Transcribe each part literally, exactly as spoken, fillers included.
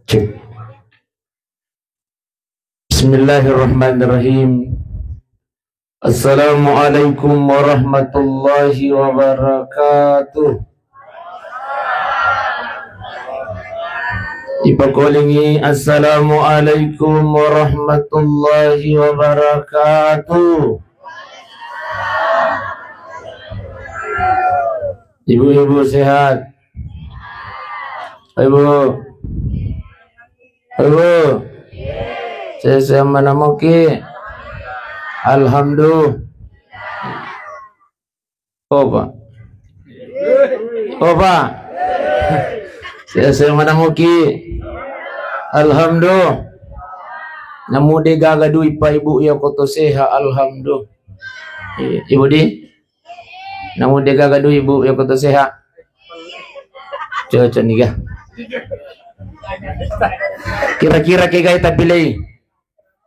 Cek. Bismillahirrahmanirrahim. Assalamualaikum warahmatullahi wabarakatuh. Ipakolingi, "Assalamualaikum warahmatullahi wabarakatuh." Ibu-ibu sehat? Ibu. Halo. Sehat-sehat manamoki? Alhamdulillah. Opa. Opa. Sehat-sehat manamoki? Alhamdulillah. Namu de gaga dui pa ibu ya koto sehat, alhamdulillah. Iya, ibu di? Namu de gaga dui, Bu, ya koto sehat. Cocok nih, ga. Kira-kira ke gai tapi lei.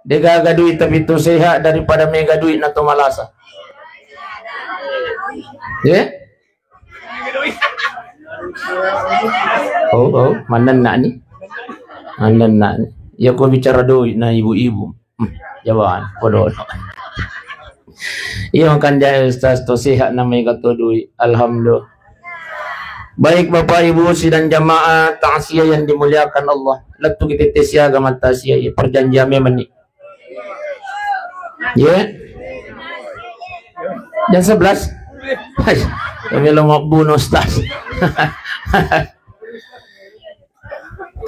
De gaga dui tapi tu sehat daripada mega dui na to malasa. Ya? Oh, oh, mana nak ni? Mana nak ni? Ya, kau bicara doi na ibu-ibu. Hmm, jawaan, podo. Iya, makan jaya Ustaz, to sehat na mega to dui. Alhamdulillah. Baik, Bapak, Ibu, sidang jamaah takziah yang dimuliakan Allah. Lettu kita tes siaga mata sia, iya, perjanjian memang ni. Iya. Jam sebelas. Hai, kami lo mau bunuh Ustaz.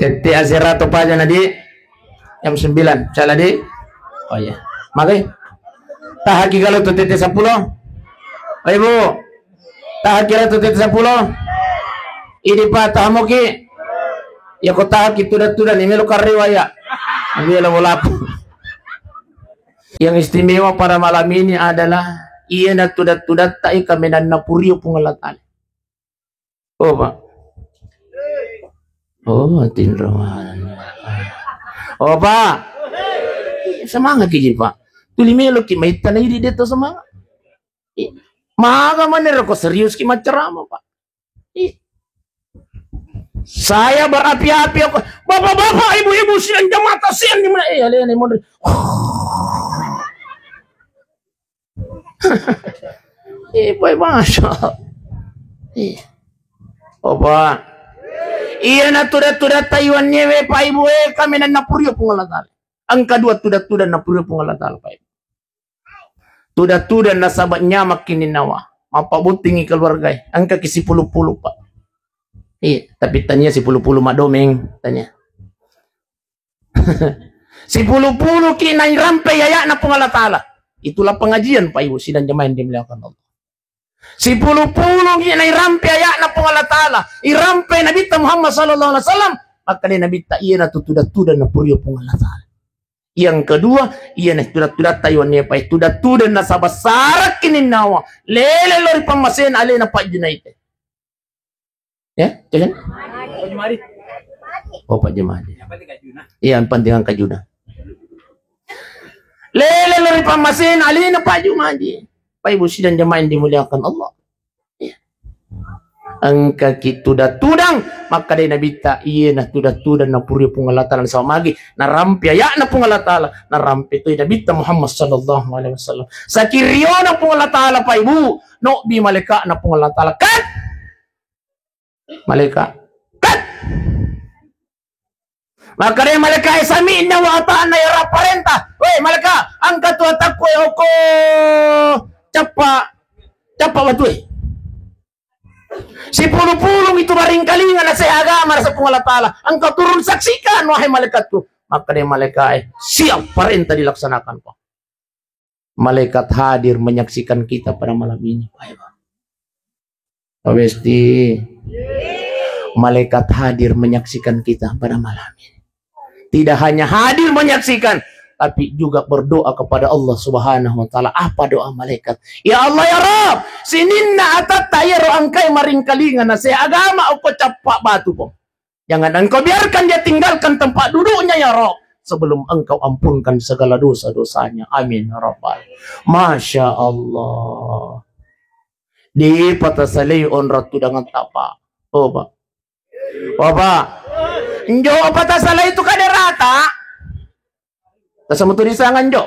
Tette asera to paja nadi jam sembilan. Cala di. Oh iya. Magai. Tahaki kalau tu tete sepuluh. Ayo, Bu. Tahaki kalau tu tete sepuluh. Ini Pak tahamoki. Ya ko tahaki tuda-tuda ni melo karewaya. Ambil bola aku. Yang istimewa pada malam ini adalah iya na tuda-tuda tai kamenanna purio Puang Allah Taala. Oh, Pak. Oh, tinro. Oh, Pak. Semangat ki, Pak. Tuli melo ki maitta na idi deto semangat. Ih, maga manero ko serius ki maccarama, Pak. Ih. Saya berapi-api aku. Bapak-bapak, ibu-ibu, sidang jamaah takziah di mana? Eh, alena mondri. Eh, boy, masya Allah. Eh. Opa. Iya na tuda-tuda taiwan nyewe, Pak Ibu, eh, kami na napurio Puang Allah Taala. Engka dua tuda-tuda napurio Puang Allah Taala, Pak Ibu. Tuda-tuda nasaba nyamaki ninnawa. Mapabuttingi keluarga, eh. Engka ki sipulu-pulu, Pak. Iya, tapi tania sipulu-pulu madomeng, tania. Sipulu-pulu ki nairampe aya'na Puang Allah Taala. Itulah pengajian, Pak Ibu, sidang jemaah yang dimuliakan Allah. Sipulu-pulu ki nairampe aya'na Puang Allah Taala. Irampe Nabitta Muhammad sallallahu alaihi wasallam. Maka dia Nabitta iya na tuda-tuda na purio Puang Allah Taala. Yang kedua, iya na tuda-tuda taiwan ne pai tuda-tuda na sabasara kininnawa. Lele lori pammasena alena Pak Junaid. Ya, cocok? Oh, Pak Jumadi. Iya, yang penting angka Juna. Lele lori pammasena alena Pak Jumadi. Pak Ibu sidang jamaah yang dimuliakan Allah. Iya. Engka ki tuda-tudang, maka dari Nabi ta, iya na tuda-tudang na puri Puang Allah Taala sama magi, narampe aya'na Puang Allah Taala, narampe tu Nabi ta Muhammad sallallahu alaihi wasallam. Sakiriona Puang Allah Taala, Pak Ibu, no bi malaikatna Puang Allah Taala. Kat! Malaikat. Kat! Makkedai malaikat, "Sami'na wa ata'na ya Rabb," parenta. "Weh, malaikat, engka tu atakku, ya okko cappa, cappa batue." Sipulu-pulung itu maringkalinga naseha agama nasaba Puang Allah Taala. Engka turun saksikan, wahai malaikatku. Makkedai malaikat, "Siap, parenta dilaksanakan, Pak." Malaikat hadir menyaksikan kita pada malam ini. Pak Besti. Malaikat hadir menyaksikan kita pada malam ini. Tidak hanya hadir menyaksikan, tapi juga berdoa kepada Allah Subhanahu wa Taala. Apa doa malaikat? "Ya Allah, ya Rabb, sininna atatta iyaro engkai maringkalinga naseha agama okko cappa batu, Pong. Jangan engkau biarkan dia tinggalkan tempat duduknya, ya Rabb, sebelum engkau ampunkan segala dosa-dosanya. Amin, ya Rabbal." Masya Allah. Depa tasalai onrong tudangetta, Pak. Oh, Pak. Oh, Pak. Njo pa tasalai tu kaderata. Tasamu tu disangan jo.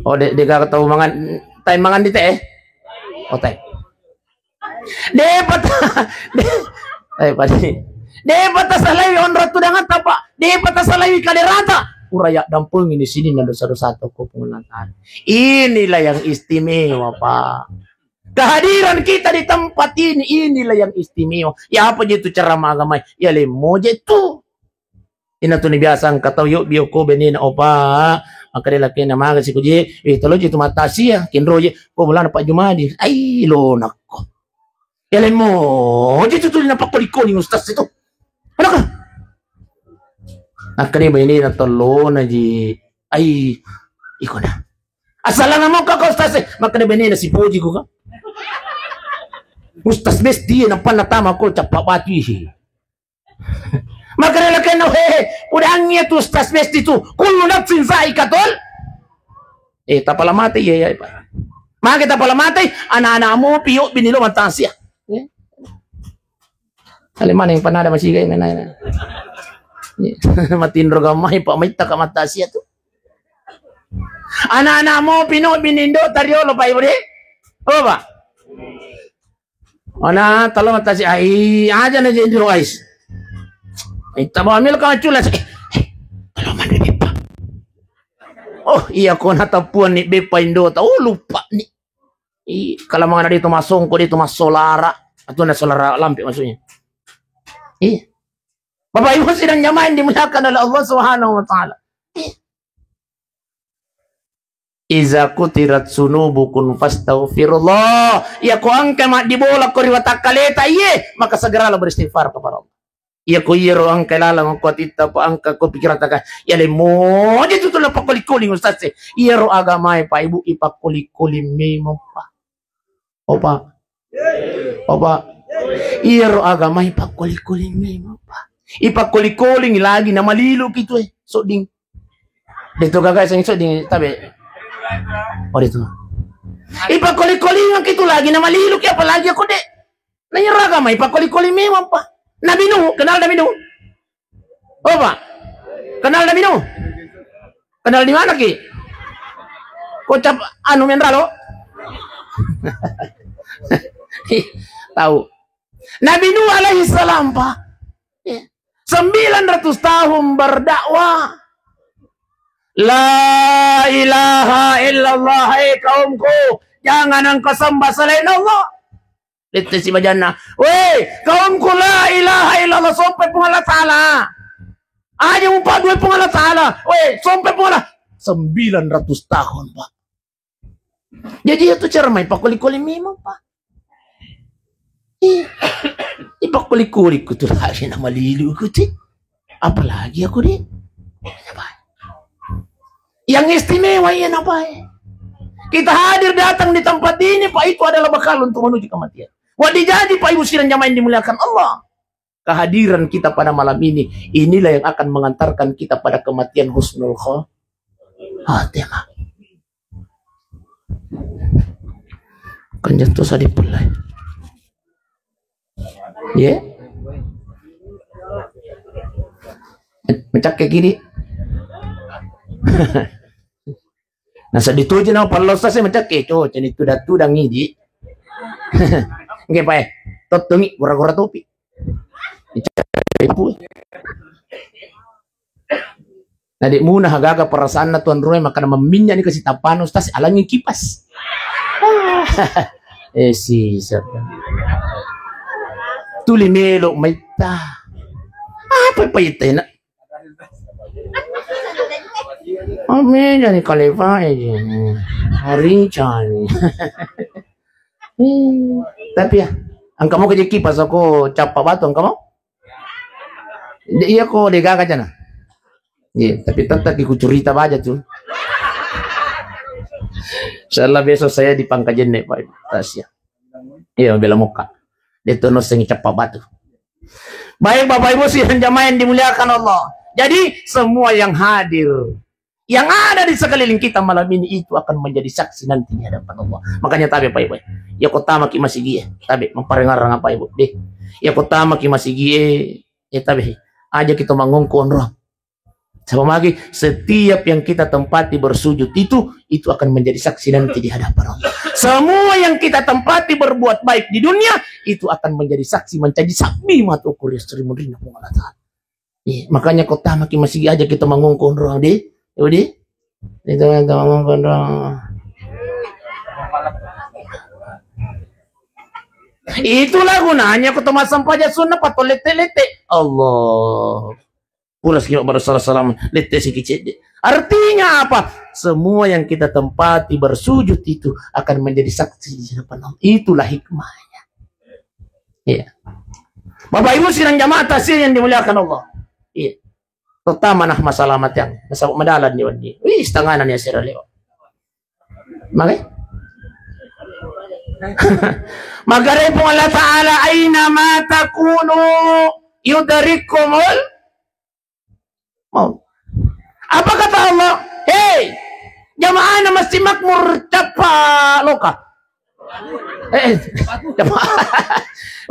Oh, de, de gaga tau mangan, tai mangan di te, eh? Oh, tai. Depa ta-, de, eh, pasti. Depa tasalai onrong tudangetta, Pak. Depa tasalai kaderata. Pura yaddampengi ni sininna dosa-dosa toko, Puang Allah Ta'ala. Inilah yang istimewa, Pak. Kehadiran kita di tempat ini, inilah yang istimewa. Ya, apa je tu cara magamai? Ya, lemmo je tu. Ina tu ni biasa engka tau, yo, bio ko benena, opa. Maka dia laki na maga si kuje, eh, tolo je tu mata sia, kinro je, ko bulana Pak Jumadi. Ai, lo nakko. Ya, lemmo je tu, tu na pakkoli-koli ustaz itu. Anakka. Maka dia benena tolona ji. Ai, iko na. Assalamualaikum, Ustaz. Maka dia benena sipoji ko ka. Ustaz Besti, nampa natama ko cappa batu isi. Maka dia lakenna, "He, udangi ya tu Ustaz Besti tu. Kullu nafsin zaikatul." Eh, tapala mate, iya, iya, Pak. Maka tapala mate, anak-anakmu piuk bini lo matasia. Eh. Ale maneng panada masiga mena. Iya. Matinro gamai, Pak, maitta ka matasia tu. Anak-anakmu pino binindo tariolo, Pak, Ibu, di? Oh, Pak. Ana talo matasi ai aja na jadi ais. Itta bawa mil ka cula. Eh, eh, talo mandi beppa. Oh, iya ko na tapuan ni beppa indo ta. Oh, lupa ni. I, kalau mangana dia tu masongko, dia tu masolara. Atau na solara lampe maksudnya. Iya. Bapak Ibu sidang jamaah yang dimuliakan oleh Allah Subhanahu wa Ta'ala. Iya. Iza kutirat sunubukum fastaghfirullah. Iya ko engka maddibola ko ri watakkaleta, iye, maka segeralah beristighfar kepada Allah. Iya ko iyaro engka laleng ko atitta, ko engka ko pikiran taka, ya lemmo aja tu tulah pakkoli-koli ustaz e. Iyaro agamae, Pak Ibu, ipakkoli-koli memang, Pak. Opa. Opa. Iyaro agama ipakkoli-koling memang, Pak. Ipakkoli-koling lagi namalilu kitu e, sodding. Deto gaga seng sodding tabe. Oh, deto. Ipakkoli-koling kitu lagi namalilu ki, apalagi aku de. Na iyaro agama ipakkoli-koling memang, Pak. Nabi Nuh, kenal Nabi Nuh? Oh, Pak. Kenal Nabi Nuh? Kenal di mana, Ki? Kocap anu menralo? Tahu. Nabi Nuh alaihi salam, Pak. Ya. Sembilan ratus tahun berdakwah. La ilaha illallah, hai kaumku, jangan engkau sembah selain Allah. Lette si bajanna. Weh, kaumku, la ilaha illallah, sompe Puang Allah Ta'ala. Aja mupaddue Puang Allah Ta'ala. Weh, sompe Puang Allah. Sembilan ratus tahun, Pak. Jadi itu cara mai pakkoli-koli memang, Pak. Iya. Ipakkoli-koli ku tu lagi namalilu ku ti. Apalagi aku di. Yang istimewa iya napae. Kita hadir datang di tempat ini, Pak, itu adalah bekal untuk menuju kematian. Wah, dijadi, Pak Ibu sidang jamaah yang dimuliakan Allah. Kehadiran kita pada malam ini, inilah yang akan mengantarkan kita pada kematian husnul kho-, khatimah. Kan jatuh sadipulai. Ye? Mecakke kiri. Nah, sedih tu je nama pallosa saya mecakke. Coba ceni tu datu dangi di. Nggih, Pak, eh. Tottongi gora-gora topi. Mecakke pu. Nah, dek muna gaga perasaanna tuan rumah, makana meminyak ni kasi tapana, Ustaz, alangi kipas. Eh, si, siapa? Tuli melo maitta. Apa paita nak? Ame jadi khalifah aja. Hari cani. Hmm, tapi ya, engka mau kerja kipas aku capa batu engka mau? De, iya ko de gaga jana. Iya, tapi tetap iku curita baja tu. Insyaallah besok saya di Pangkajenne, Pak. Tasya. Iya, bela muka. Dia tuh nusengi capa batu. Baik, Bapak Ibu sidang jamaah yang dimuliakan Allah. Jadi, semua yang hadir, yang ada di sekeliling kita malam ini itu akan menjadi saksi nanti di hadapan Allah. Makanya tabe, Pak Ibu. Ya, ko tamaki masigi e, tabe, maparengarang apa, Ibu? Deh. Ya, ko tamaki masigi e, ya, tabe. Aja kita mangongko onrong. Sama lagi, setiap yang kita tempati bersujud itu, itu akan menjadi saksi nanti di hadapan Allah. Semua yang kita tempati berbuat baik di dunia, itu akan menjadi saksi, menjadi saksi matu kuliah seri mudrina Puang Allah Ta'ala. Iya, makanya ko tamaki masigi aja kita mangongko onrong, di. Ya, di. Itu kan mangongko onrong. Itulah gunanya ko to massempaja sunnah, pato lette-lette. Allah. Pulas ki mabbara salam-salam, lette siki cedde. Artinya apa? Semua yang kita tempati bersujud itu akan menjadi saksi di hadapan Allah. Itulah hikmahnya. Iya. Bapak Ibu sidang jamaah taksir yang dimuliakan Allah. Iya. Terutama nah masalah matiang. Nasaba madalan ni wenni. Wih, setengah nani asera lewat. Maka Magare Puang Allah Ta'ala, "Aina ma takunu yudrikkumul maut." Apa kata Allah? "Hei, jamaahna Masjid Makmur cappa loka." Eh, eh, jamaah.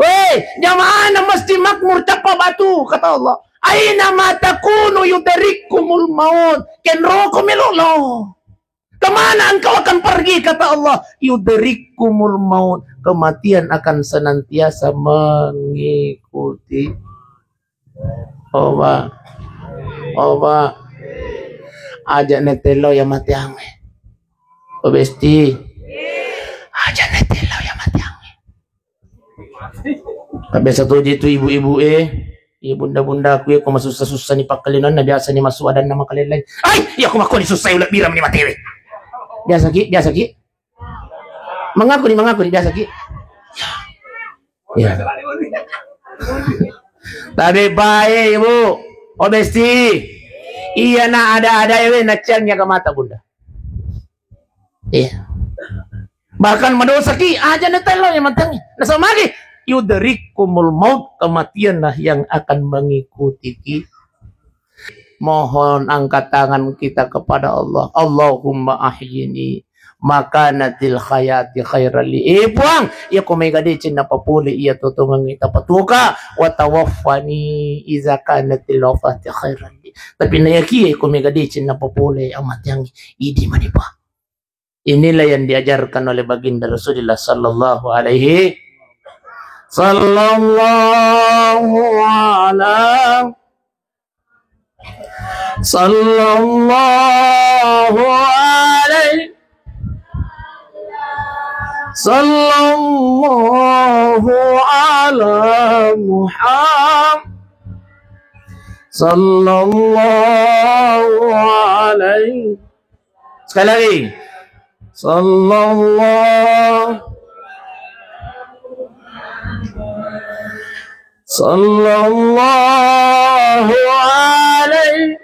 "Weh, jamaahna Masjid Makmur cappa batu," kata Allah. "Aina ma takunu yudrikkumul maut." Kenroko melo lo. "Kemana engkau akan pergi?" kata Allah. "Yudrikkumul maut." Kematian akan senantiasa mengikuti. Oba. Oba. Aja netelo ya matiang. O besti. Aja netelo ya matiang. Biasa tu itu ibu-ibu e. Iya bunda-bunda aku ya, ko masussa-sussa ni pakkalinonna biasa ni masuk adanna makaleleng. Ai, iya ko makko ni sussa ulak biram ni matewe. Biasa ki, biasa ki. Mengaku ni, mengaku ni biasa ki. Ya. Ya. Tabe bae, Ibu. O besti. Iya na ada-ada ewe nacciang nyaga mata, Bunda. Iya. Bahkan madosa ki, aja na tello ya mantangi. Nasaba magi, yudrikkumul maut, kematianlah yang akan mengikuti ki. Mohon angkat tangan kita kepada Allah. Allahumma ahyini makanatil hayati khairan li. Eh, Puang, iya ko mega deceng napapole iya totongengngi tapatuoka, wa tawaffani iza kanatil wafati khairan li. Tapi nayakia ko mega deceng napapole amateangngi, idi mani, Puang. Inilah yang diajarkan oleh Baginda Rasulullah sallallahu alaihi, sallallahu ala, sallallahu alaihi, sallallahu ala Muhammad, sallallahu alaihi. Sekali lagi. Sallallahu, sallallahu alaihi,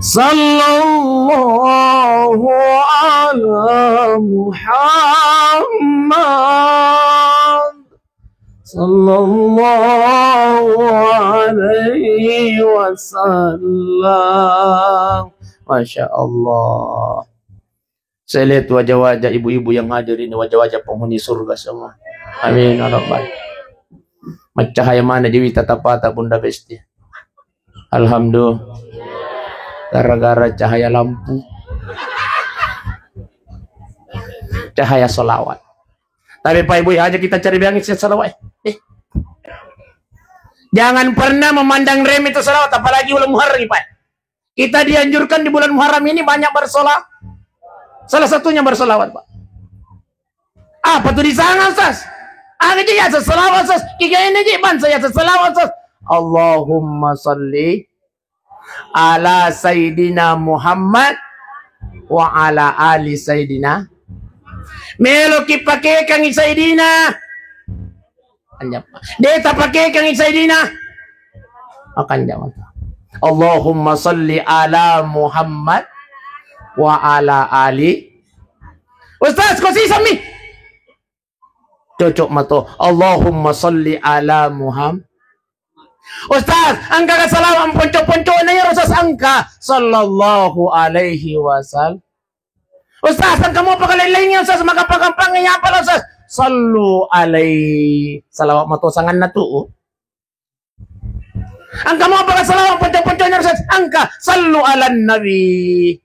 sallallahu ala Muhammad. Sallallahu alaihi wasallam. Masya Allah. Saya lihat wajah-wajah ibu-ibu yang hadir ini, wajah-wajah penghuni surga semua. Amin ya rabbal. Maccahaya mana di wita tapata Bunda Besti. Alhamdulillah. Gara-gara cahaya lampu. Cahaya salawat. Tapi Pak Ibu, aja kita cari biang isi salawat. Eh. Jangan pernah memandang remeh itu salawat, apalagi bulan Muharram, Pak. Kita dianjurkan di bulan Muharram ini banyak bersola-, salah satunya bersolawat, Pak. Apa tu disanga, Ustaz? Aga ji yaseng salawat, Ustaz. Kiga ini ji bangsa yaseng salawat, Ustaz. Allahumma salli ala Sayyidina Muhammad wa ala ali Sayyidina. Meloki pakekangi Sayyidina. Anjapa. De tapakekangi Sayyidina. Makanja mata. Allahumma salli ala Muhammad wa ala ali. Ustaz, ko sisami. Cocok mato. Allahumma salli ala Muhammad. Ustaz, engka ga salawat ponco-poncona iyaro, Ustaz? Engka. Sallallahu alaihi wasallam. Ustaz, engka mopa ga laing-laingnge, Ustaz? Magampang-gampang iya apa, Ustaz? Sallu alaihi. Salawat mato sanganna tu. Engka mopa ga salawat ponco-poncona, Ustaz? Engka. Sallu ala nabi.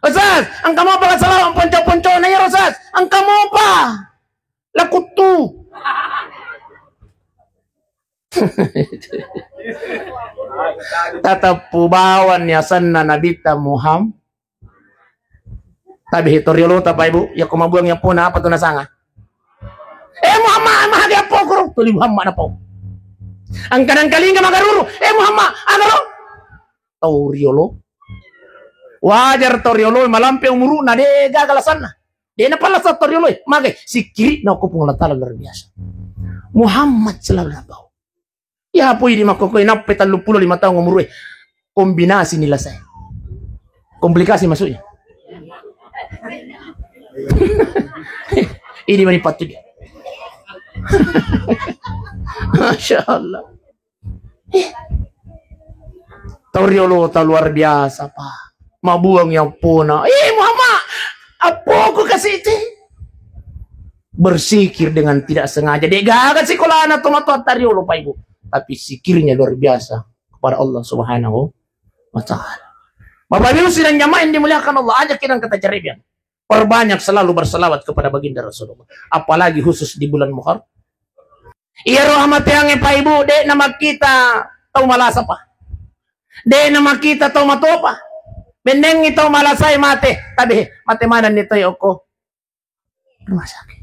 Ustaz, engka mopa ga salawat ponco-poncona iyaro, Ustaz? Engka mopa. Lakuttu. Tateppu bawang ni asenna Nabitta Muhammad. Tabe, to riolota, Pak Ibu, yakko mabuang yappona, apa tu nasanga? Eh, Muhammad, maha diappo kuro. Tuli Muhammad napau. Engka nangkalinga magaruru. Eh, Muhammad, agaro. Tau riolo. Wajar tau riolo, malampe umuru'na, de gaga lasanna. De napallasa tau riolo, magai sikkiri'na ko Puang Allah Taala luar biasa. Muhammad selalu napau. Iya, pui di makkokkoe nappe telluppulo lima taung umurue. Kombinasi ni lasai. Komplikasi maksudnya. Ini mani patut dia. Masya Allah. Eh. Tau riolota luar biasa, Pak. Mabuang yappona. Eh, Muhammad, appoku kasih itu. Bersikir dengan tidak sengaja. De gaga sikolana tomatoatta riolo, Pak Ibu. Tapi sikirnya luar biasa kepada Allah Subhanahu wa Ta'ala. Bapak Ibu sidang jamaah yang dimuliakan Allah, ajak kita, kita cari dia. Perbanyak selalu berselawat kepada baginda Rasulullah. Apalagi khusus di bulan Muharram. Iyaro amateangnge, Pak Ibu, de namakkita tau malasa, Pak. De namakkita tau matoa, Pak. Bennengngi tau malasae mate, tabe, mate manenni toi okko rumah sakit.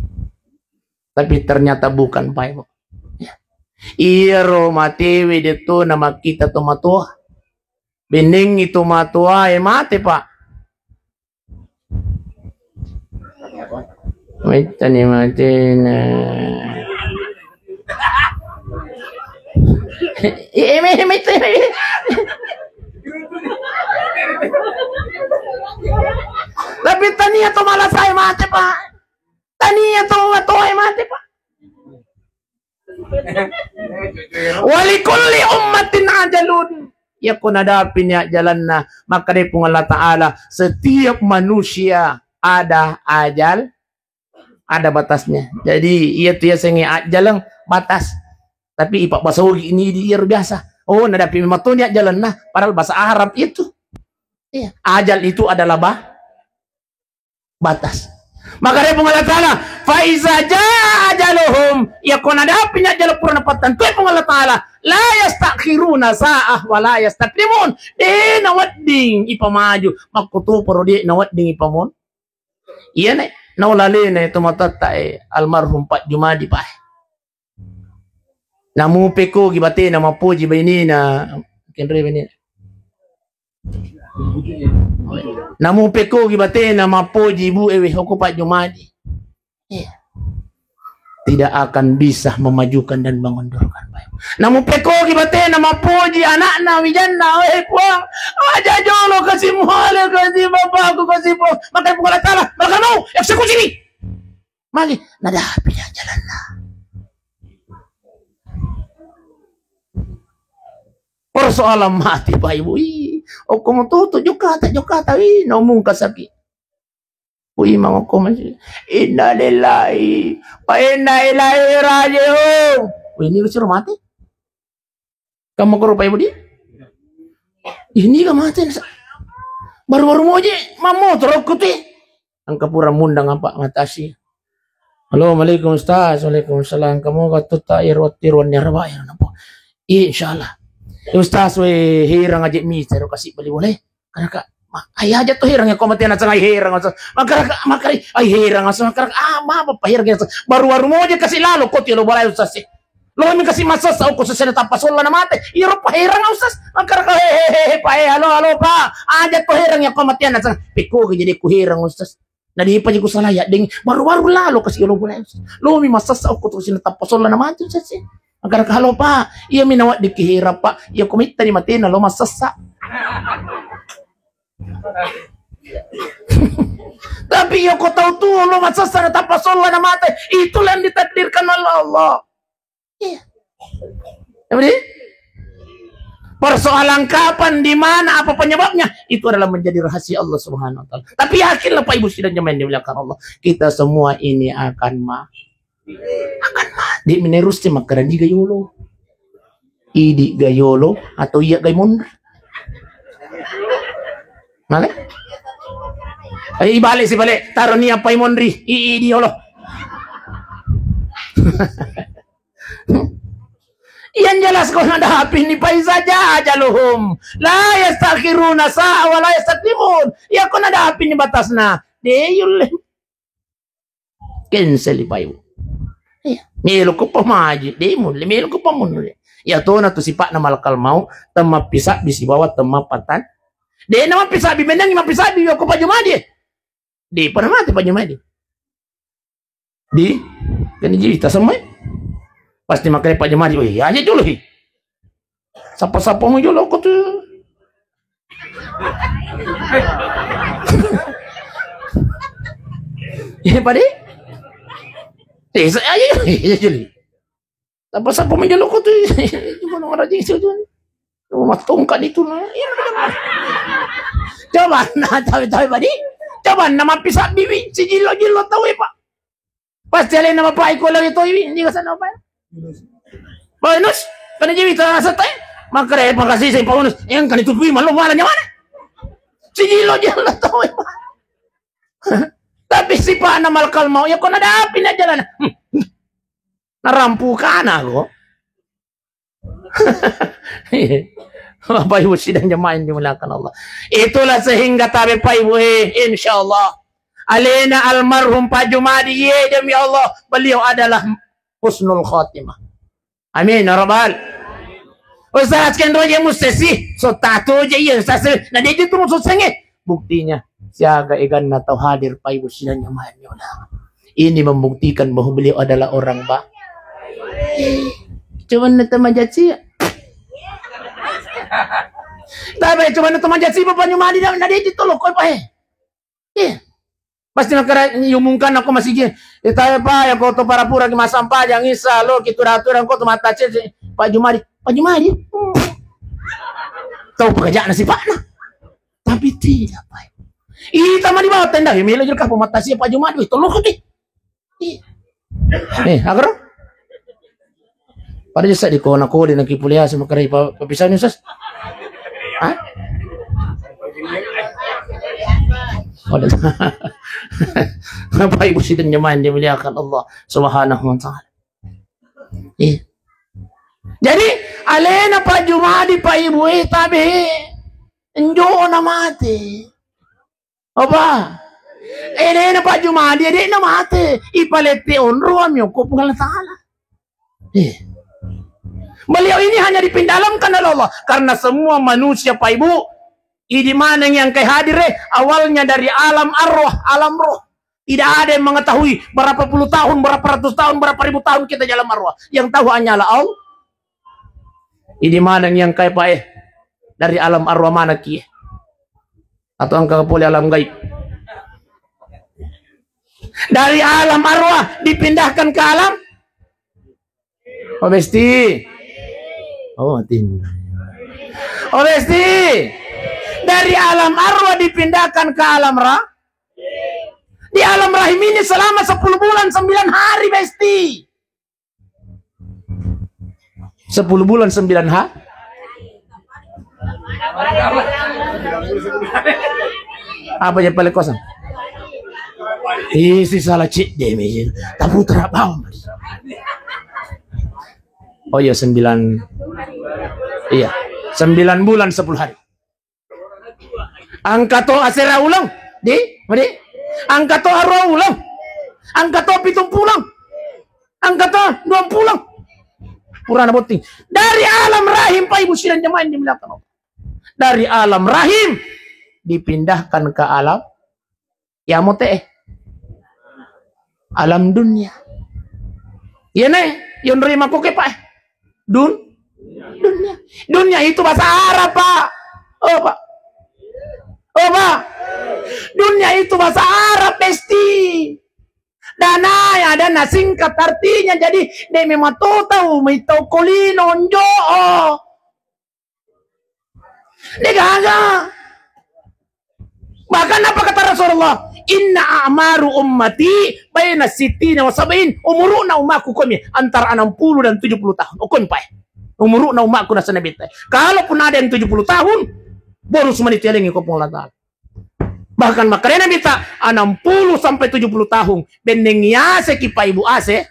Tapi ternyata bukan, Pak Ibu. Ya. Iyaro matewe de to namakkita tau matoa. Bennengngi tau matoae mate, Pak. Maittani matena. Eh, eh, me-, maittani. Tapi tania to malasae mate, Pak. Tania to matoae mate, Pak. Walikulli ummatin ajalun. Yakko nadapini ajjalanna, makkeda Puang Allah Ta'ala, setiap manusia ada ajal, ada batasnya. Jadi, iya tu yasengnge ajjaleng batas. Tapi ipabbasa Ogi ini di iyaro biasa. Oh, nadapi memang toni ajjalanna, padahal bahasa Arab itu. Iya, ajal itu adalah ba-, batas. Makkeda Puang Allah Ta'ala, "Fa iza jaa ajaluhum," yakko nadapi ajjala pura napattentui Puang Allah Ta'ala, "La yastakhiruna sa'ah wa la yastaqdimun." De nawedding ipamaju, makkutoparo de nawedding ipamon. Iyana naolalena to matoatta, eh, almarhum Pak Jumadi, Pak. Namupekkogi batena mappoji bainena, kenre bainena. Namupekkogi batena mappoji ibu ewe hoko Pak Jumadi. Iya. Tidak akan bisa memajukan dan mengundurkan, Pak. Namupekkogi batena mappoji anakna wijanna, eh, Puang, aja jolo kasi muhale, kasi bapakku, kasi Puang. Maka Puang Allah Ta'ala, maka mau eksekusi ni. Magi, nadapi ajjalanna. Persoalan mati, Pak Ibu. Ih, okko mututu, jokata, jokata, ih, naumung kasaki. Ui, mangokko masih. Innalillahi wa inna ilaihi raji'un. Wih, ini suruh mati. Kamu ke rupa ibu dia? Ini gak mati. Baru-baru mau je, mamotor aku tuh. Engka pura mundang apa ngatasi. Halo, Assalamualaikum Ustaz. Waalaikumsalam. Kamu katu tak irwat irwan ya raba ya napa? Iya, insyaallah. Ustaz, we hirang aja mi, tero kasih beli boleh. Karena kak, ma-, ai aja tuh hirang ya, kau mati anak sangai hirang, Ustaz. Makara kak, makari, ai hirang, Ustaz. Makara kak, ah, ma apa hirang, Ustaz? Baru-baru mau aja kasih lalu, kau tiada boleh, Ustaz, sih. Lo mi kasi masessa okko sesena tappa solla na mate. Iyaro paherang, Ustaz. Makkeda, "He, he, he, he, Pak, eh, halo, halo, Pak. Aja to herang ya, ko matian naseng." Pekko ke jadi ku herang, Ustaz. Na dipa je ku sala ya, deng. Baru-baru lalo kasi lo bola, Ustaz. Lo mi masessa okko to sesena tappa solla na mate, Ustaz, sih. Makkeda, "Halo, Pak. Iya mi nawa diki herang, Pak. Iya ko mitta ni matena lo masessa." Tapi iya ko tau tu lo masessa na tappa solla na mate. Itulah yang ditakdirkan oleh Allah. Iya. Apa dia? Persoalan kapan, di mana, apa penyebabnya, itu adalah menjadi rahasia Allah Subhanahu wa Ta'ala. Tapi yakinlah, Pak Ibu sidang jemaah yang dimuliakan Allah, kita semua ini akan ma-, akan mati. Menerus sih makkeda, "Idi ga yolo? Idi ga yolo atau iya ga monri?" Male? Eh, ibalik sih, balik. Taruh niat pai monri. I, idi yolo. Yang jelas, ko nadapini, faiza jaa ajaluhum la yastakhiruna sa'a wa la yastaqdimun. Ya, ko nadapini batasna, de yulle. Cancel, Pak Ibu. Iya, melo ko pamaji, de mulle, melo ko pamunri. Ya tona tu sipa'na malakal maut, temma pisabbi sibawa temma patan. De na mappisabbi, menang mappisabbi, ya ko pajumadi. De pada mati pajumadi. Di, kan ji, tasemma. Pasti makkeda pajumadi, "Weh, aja dulu hi." Sapa-sapa mu jolo ko tu. Iya, padi? Eh, sa-, ayo, iya, jeli. Sapa-sapa mu jolo ko tu. Cuma nomor aja itu tu. Rumah tongkat itu, nah. Iya, benar. Coba, nah, tahu-tahu, padi. Coba, nama pisabbi, wi. Si jilo-jilo tahu, ya, Pak. Pasti alena bapak iko lagi toi, wi, ndi kasana bapak. Pak Yunus, kan ji wita sate. Makkeda, "Makasih saya Pak Yunus." Yang kan itu kui malu malah nyawana. Si jilo-jilo tahu, Pak. Tapi sipa'na malakal maut, ya ko nadapini jalan. Hmm. Narampukana ko. Bapak Ibu sidang jemaah yang dimuliakan Allah. Itulah sehingga tabe Pak Ibu, eh, insya Allah. Alena almarhum Pak Jumadi, ye, demi Allah, beliau adalah husnul khotimah. Amin, ya Rabbal. Ustaz, kan roje mustesi, so tato je, iya, Ustaz, na dia itu mau susenge. Buktinya, siaga eganna tau hadir, Pak Ibu sidang jemaah yang dimuliakan. Ini membuktikan bahwa beliau adalah orang ba-, cuman na tamajaci. Tapi cuman na tamajaci, Bapak Jumadi, na dia itu loh, koi, Pak, eh. Iya. Pasti makkeda, yumungkan aku masigi. Ita, Pak, ya ko to parapura ki masampajang, isa lo ki tura-tura ko to mata cece. Pak Jumadi, Pak Jumadi. Hmm. Tau pekerjaan si Pak na. Tapi tidak, Pak. Ita mani bawa tenda, ya, melo jerka pemata si Pak Jumadi, weh, tolong ko ti. Iya. Eh, agaro? Pada jasa di kona kode na kipulia sama kerai pa-, papisani, Ustaz. Hah? Pada. Bapak Ibu sidang jemaah yang dimuliakan Allah Subhanahu wa Ta'ala. Iya. Jadi, alena Pak Jumadi, Pak Ibu, eh, tabe, enjo na mate. Apa? Alena Pak Jumadi, de'na mate. Ipalette onro, amyoko Puang Allah Ta'ala. Eh. Beliau ini hanya dipindalamkan oleh Allah. Karena semua manusia, Pak Ibu, idi maneng yang kai hadir, eh, awalnya dari alam arwah, alam roh. Tidak ada yang mengetahui berapa puluh tahun, berapa ratus tahun, berapa ribu tahun kita dalam arwah. Yang tahu hanyalah Allah. Idi maneng yang kai, Pak, eh, dari alam arwah mana ki? Atau engka pole alam gaib? Dari alam arwah dipindahkan ke alam, oh, Besti. Oh, tin. Oh, Besti. Dari alam arwah dipindahkan ke alam ra-, di alam rahim ini selama sepuluh bulan sembilan hari, Besti. Sepuluh bulan sembilan ha-, apa je paling kosong? Isi salah cik deh, mi. Taputra bawang. Oh iya, sembilan. Iya, sembilan bulan sepuluh hari. Engka to asera uleng, di, madi? Engka to arua uleng. Engka to pitung puleng. Engka to dua puleng. Purana botting. Dari alam rahim, Pak Ibu sidang jemaah yang dimuliakan Allah. Dari alam rahim dipindahkan ke alam, ya, mote, eh. Alam dunia. Iya, ne, yonroi makoke, Pak, eh. Dun-, dunia. Dunia itu bahasa Arab, Pak. Oh, Pak. Oh, Pak. Dunia itu bahasa Arab, Besti. Dana ya, dana singkat artinya. Jadi, de memang to tau, mai tau kolino, onjo, oh. Degaga. Bahkan apa kata Rasulullah? "Inna a'maru ummati baina sittina wa sab'in." Umuruna umaku komi antara enam puluh dan tujuh puluh tahun. Okon pae. Umuruna umaku nasa Nabi ta. Kalaupun ada yang tujuh puluh tahun, bonus mani tialengi ko Puang Allah Ta'ala. Bahkan makanya Nabi ta, enam puluh sampai tujuh puluh tahun. Benneng yase ki Pak Ibu ase.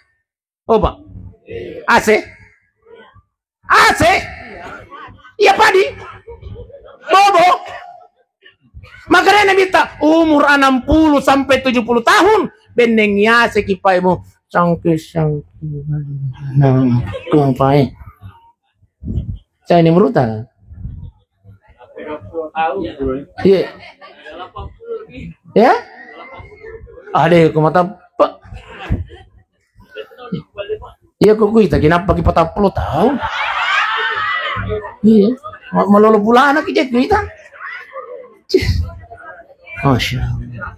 Oh, Pak. Ase. Ase. Iya padi. Bobo. Makanya Nabi ta, umur enam puluh sampai tujuh puluh tahun, benneng yase ki Pak Ibu. Sangke, sangke. Nah, tuang pae. Saya ini meruta. Iya. Ya? Ada ke mata, Pak. Iya, kok kuita kenapa ki patappulo tahun? Iya. Ma-, malolo pulana ki je kuita. Cih. Masya Allah.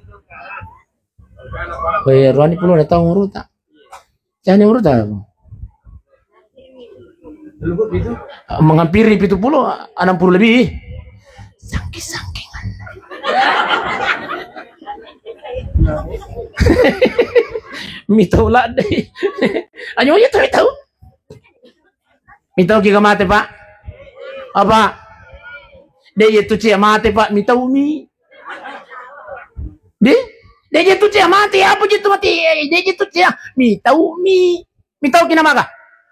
Koe ruani pulo na tahun meruta. Jani meruta. Menghampiri pitu pulo, enam puluh lebih. Sangking-sangkingan. Mitau ladde. Anyo iya tau, tau. Mitau ki ga mate, Pak? Apa? De' iya tu cia mate, Pak, mitau mi. De'? De' iya tu cia mate, apa je tu mate? Eh, de' iya tu cia. Mitau mi. Mitau ki namaga.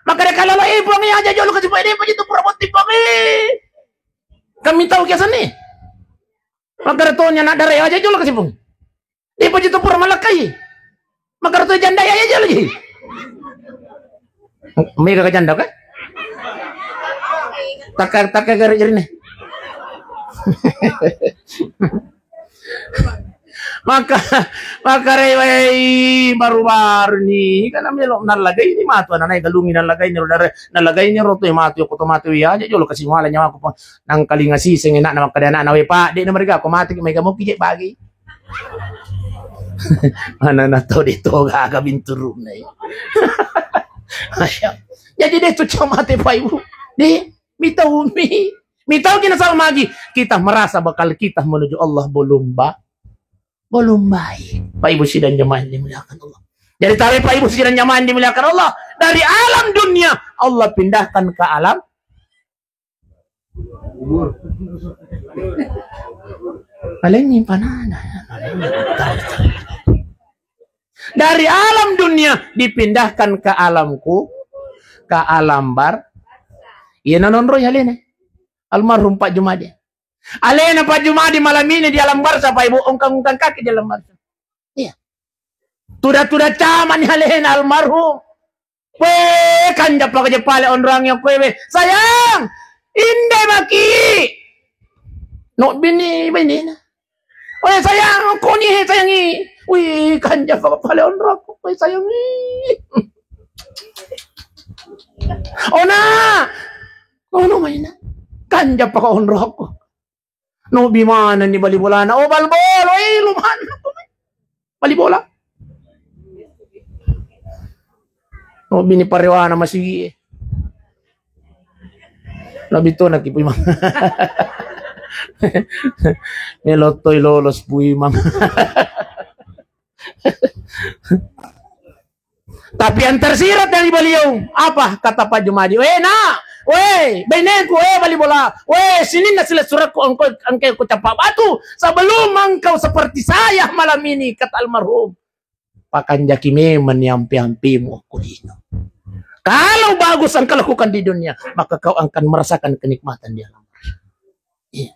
Maka de' kalalo, eh, Puang, iya aja jolo kasi Puang, eh, apa je tu pura botti, Puang, eh. Kan mitau ki asenna. Maka de' tonya nak dare aja jolo kasi Puang. Dia pajito pura malakkai. Makaro to janda ya, ya, ya, lagi. Mega ka janda, kan? Taka, taka gare jarine. Maka, maka rewai baru-baru ni, kan melo nalagai ni matu, anak naik galungi nalagai ni, rodare, nalagai ni roto matu, ko to matu ya, aja jolo kasi mala nyawa ko, nang kalinga siseng enak nama kada anak nawe, Pak, de' na mereka ko mati, mega moki je bagi. Mana na tau de' to gaga binturunna. Masya Allah. Jadi de' tu cuma mate, Pak Ibu. De', mitau mi. Mitau ki nasaba magi. Kita merasa bakal kita menuju Allah belum ba-, belum baik. Pak Ibu sidang jamaah yang dimuliakan Allah. Jadi tahu Pak Ibu sidang jamaah yang dimuliakan Allah. Dari alam dunia, Allah pindahkan ke alam Aleng panana. Dari alam dunia dipindahkan ke alamku, ke alam bar. Iya nanonroi alena. Almarhum Pak Jumadi. Alena Pak Jumadi malam ini di alam barza, Pak Ibu, ungkang-ungkang kaki di alam barza. Iya. Tuda-tuda camani alena almarhum. Weh, kanja paka je pale onroangnge okkoe, weh. Sayang, inde maki. No bini bainena. Weh, sayang, koni he sayangi. Wih, kanja paka pale onroakku, weh, sayangi. Ona, kono maina. Kanja paka onroakku. No bimana ni bali bolana. Oh, bal bolo, eh, lumana. Bali bola. No bini parewana masigi. Nabi to naki Puimang. Melotoi lolos Puimang. Tapi yang tersirat dari beliau, apa kata Pak Jumadi? "Weh, nak, weh, baineku, weh, bali bola, weh, sininna silessurekku engkau, engkau ku capak batu sebelum engkau seperti saya malam ini," kata almarhum. Pakanjaki memang ni ampe-ampemu okko lino. Kalau bagus engkau lakukan di dunia, maka kau akan merasakan kenikmatan di alam. Iya.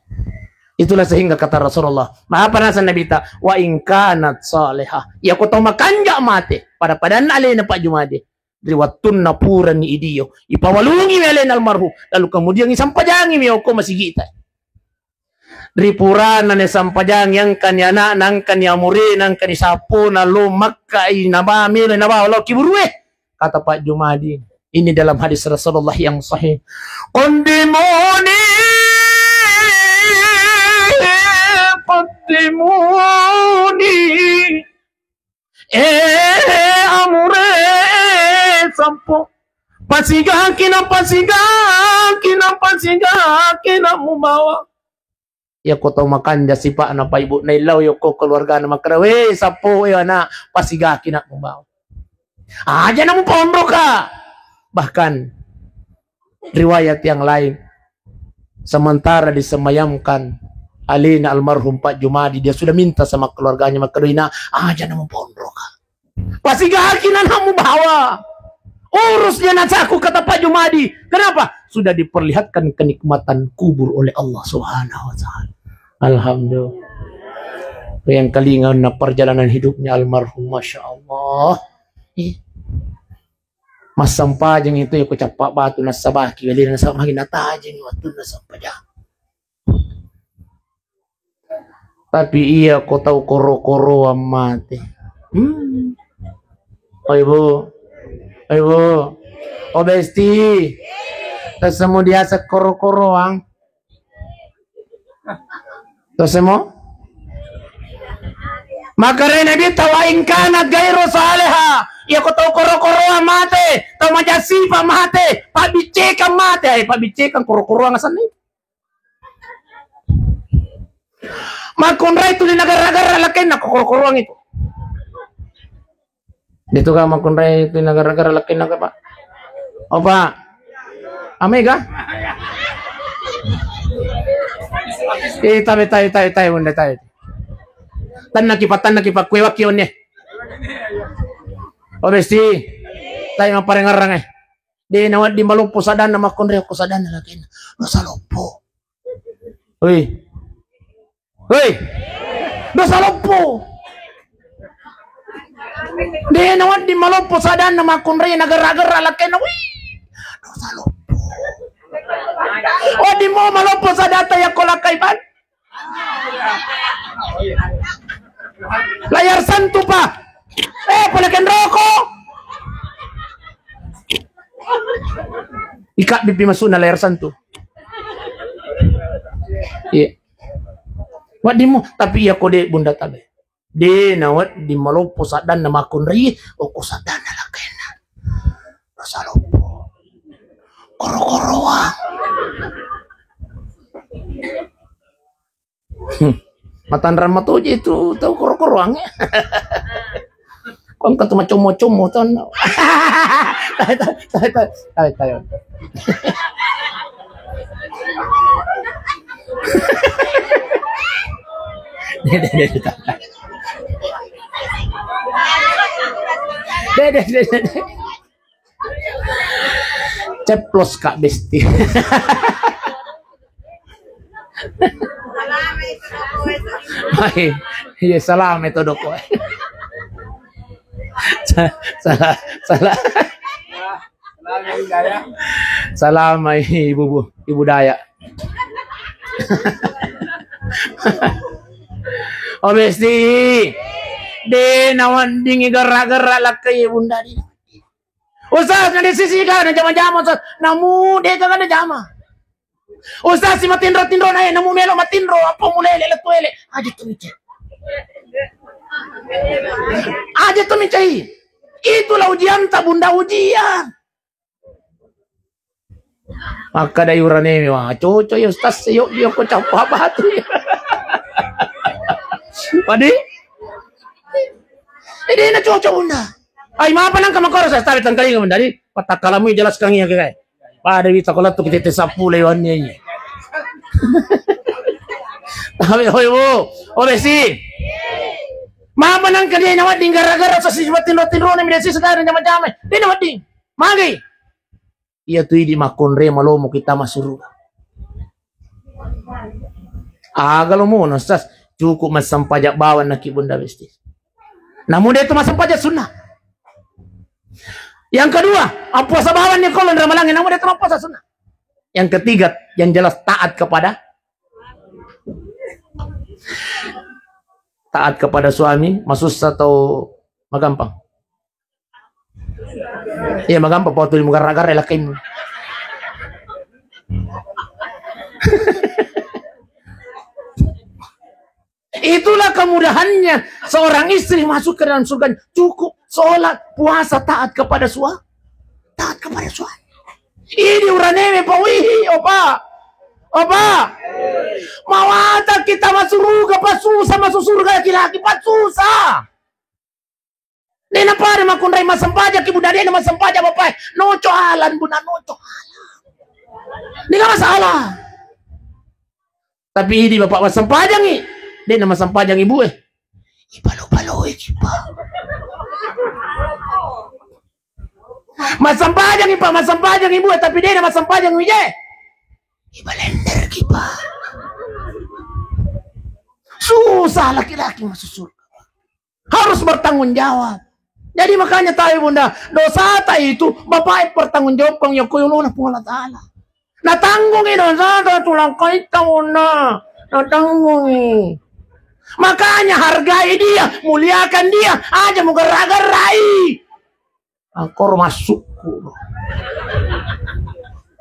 Itulah sehingga kata Rasulullah, apa naseng Nabi ta, "Wa in kanat salihah." Iya ko tau makanja mate, pada-padanna alena Pak Jumadi. Ri wattunna purani idio, ipawalungi mi alena almarhum, lalu kemudian isampajangi mi okko masigita. Ri purana ne sampajangi, engkani anakna, engkani amurena, engkani sappona, lo Makka i naba melo nabawa lao kiburue. Kata Pak Jumadi, ini dalam hadis Rasulullah yang sahih. Qaddimuni, qaddimuni. Eh, amure, sampo. Pasigaki na, pasigaki na, pasigaki na mubawa. Iya ko tau makanja sipa'na pa ibu, naillau yokko keluargana makkeda, "Weh, sappo, weh, anak, pasigaki nak mubawa. Aja namu ponroka." Bahkan riwayat yang lain, sementara disemayamkan alina almarhum Pak Jumadi, dia sudah minta sama keluarganya, makkeda, "Ina, aja namu ponroka. Pasigaki nanakmu bawa. Urus jenazahku," kata Pak Jumadi. Kenapa? Sudah diperlihatkan kenikmatan kubur oleh Allah Subhanahu wa Ta'ala. Alhamdulillah. Yang kelingan perjalanan hidupnya almarhum, Masya Allah. Ih. Massampajang itu ya, ku cappa batu, nasabaki, wali nasabaki, natajeng waktu nasampajang. Tapi iya ko tau koro-koroang mate. Hmm. Oh, Ibu. Oh, Ibu. Oh, Besti. Tasemu diasa koro-koroang. Tasemu? Makare Nabi, "Wa in kanat gairu saleha." Iya ko tau koro-koroang mate, tau maja sifa mate, pabiccekang mate, ai pabiccekang koro-koroang asenna. Makkunrai tuli nagarra-garra lakkainna ko koro-koroang itu. Itu ka makkunrai tuli nagarra-garra lakkainna ka, Pak. Oh, Pak. Amega? Eh, tabe, tabe, tabe, tabe, Bunda, tabe. Tannaki, Pak, tannaki, Pak, kue waki onne. Oh, Besti. Tabe mapparengarang, eh. De nawedding maloppo sadanna makkunrai ko sadanna lakkainna. Dosa loppo. Hoi. Hoi. Dosa loppo. De nawedding maloppo sadanna makkunrai nagerra-gerra lakkainna. Wih. Dosa loppo. Wedding mo maloppo sadata yakko lakkai ban. Layar sentuh, Pak. Eh, pole kenroko. Ikabbipi masukna layar sentuh. Iya. Wedding mo, tapi iya ko de Bunda tabe. De nawedding maloppo saddanna makkunrai, okko saddanna lakkainna. Dosa loppo. Koro-koroang. Hmm. Matanrang matoje itu tau koro-koroang, ya. Ko engka tu macommo-commo tau. Tabe, tabe, tabe, tabe, tabe. Dede, dede, tabe. Dede, dede, dede. Ceplos, Kak Besti. Hai, iya, salam itu doko. Sa-, salah, salah. Salam, Ibu, Bu, Ibu Daya. Oh, Besti. De nawedding gerra-gerra lakkai Bunda di. Ustaz, na de sisi ka na jama-jama, Ustaz. Namu de ka na jama. Ustaz, si matinro-tinro na, eh, namu melo matinro, apa mulele le tuele. Aja tu mice. Aja tu mice. Itulah ujian ta Bunda, ujian. Makkadai urane mi, "Wah, cocok ya Ustaz, yo, yo ko cappa batu ya." Padi? Ini na cocok, Bunda. Ai, mapa nang kamakoro saya tabe tangkalinga, Bunda. Di patakkalamu jelaskan iya, kayak. Pada wita ko lettu kita tesapu lewannya iya. Tapi, hoi, Bu. Oh, Besti. Mapa nang ka de nawedding gara-gara sesi tinro-tinro na mi de sisi ka na jama-jama. De nawedding. Magi. Iya tu idi makkunrai malomo kita masuruga. Aga lo mono, Ustaz? Cukup massempajang bawang naki Bunda Besti. Namu de tu massempajang sunnah. Yang kedua, appuasa bawang ni kolon ramalangi, namu de tu mappuasa sunnah. Yang ketiga, yang jelas taat kepada, taat kepada suami, masussa atau magampang? Iya, magampang pa tuli mugarra-garra lakkaimu. Itulah kemudahannya seorang istri masuk ke dalam surga. Cukup sholat, puasa, taat kepada sua-, taat kepada suami. Ini urane mi pa, wih, opa. Apa? Mawatang kita masuruga, pasusa masu surga laki-laki, pasusa. Dena pada makunrai masempajang ki bunda, dena masempajang bapak. Noco alan bunda, noco alan. Dena masalah. Tapi idi bapak masempajangi, dena masempajang ibu eh. Ipalo-palo eh, Pak. Masempajangi, Pak, masempajangi, Bu, tapi dena masempajangi, je. Ibalender ki, Pak. Susah laki-laki masuk surga. Harus bertanggung jawab. Jadi makanya tahu, Bunda, dosa ta itu bapak pertanggung jawabkan ya koyo lona Puang Allah Taala. Natanggungi dosata tulakkaita, Bunda. Natanggungi. Makanya hargai dia, muliakan dia, aja mugerra-gerrai. Angkor masukku.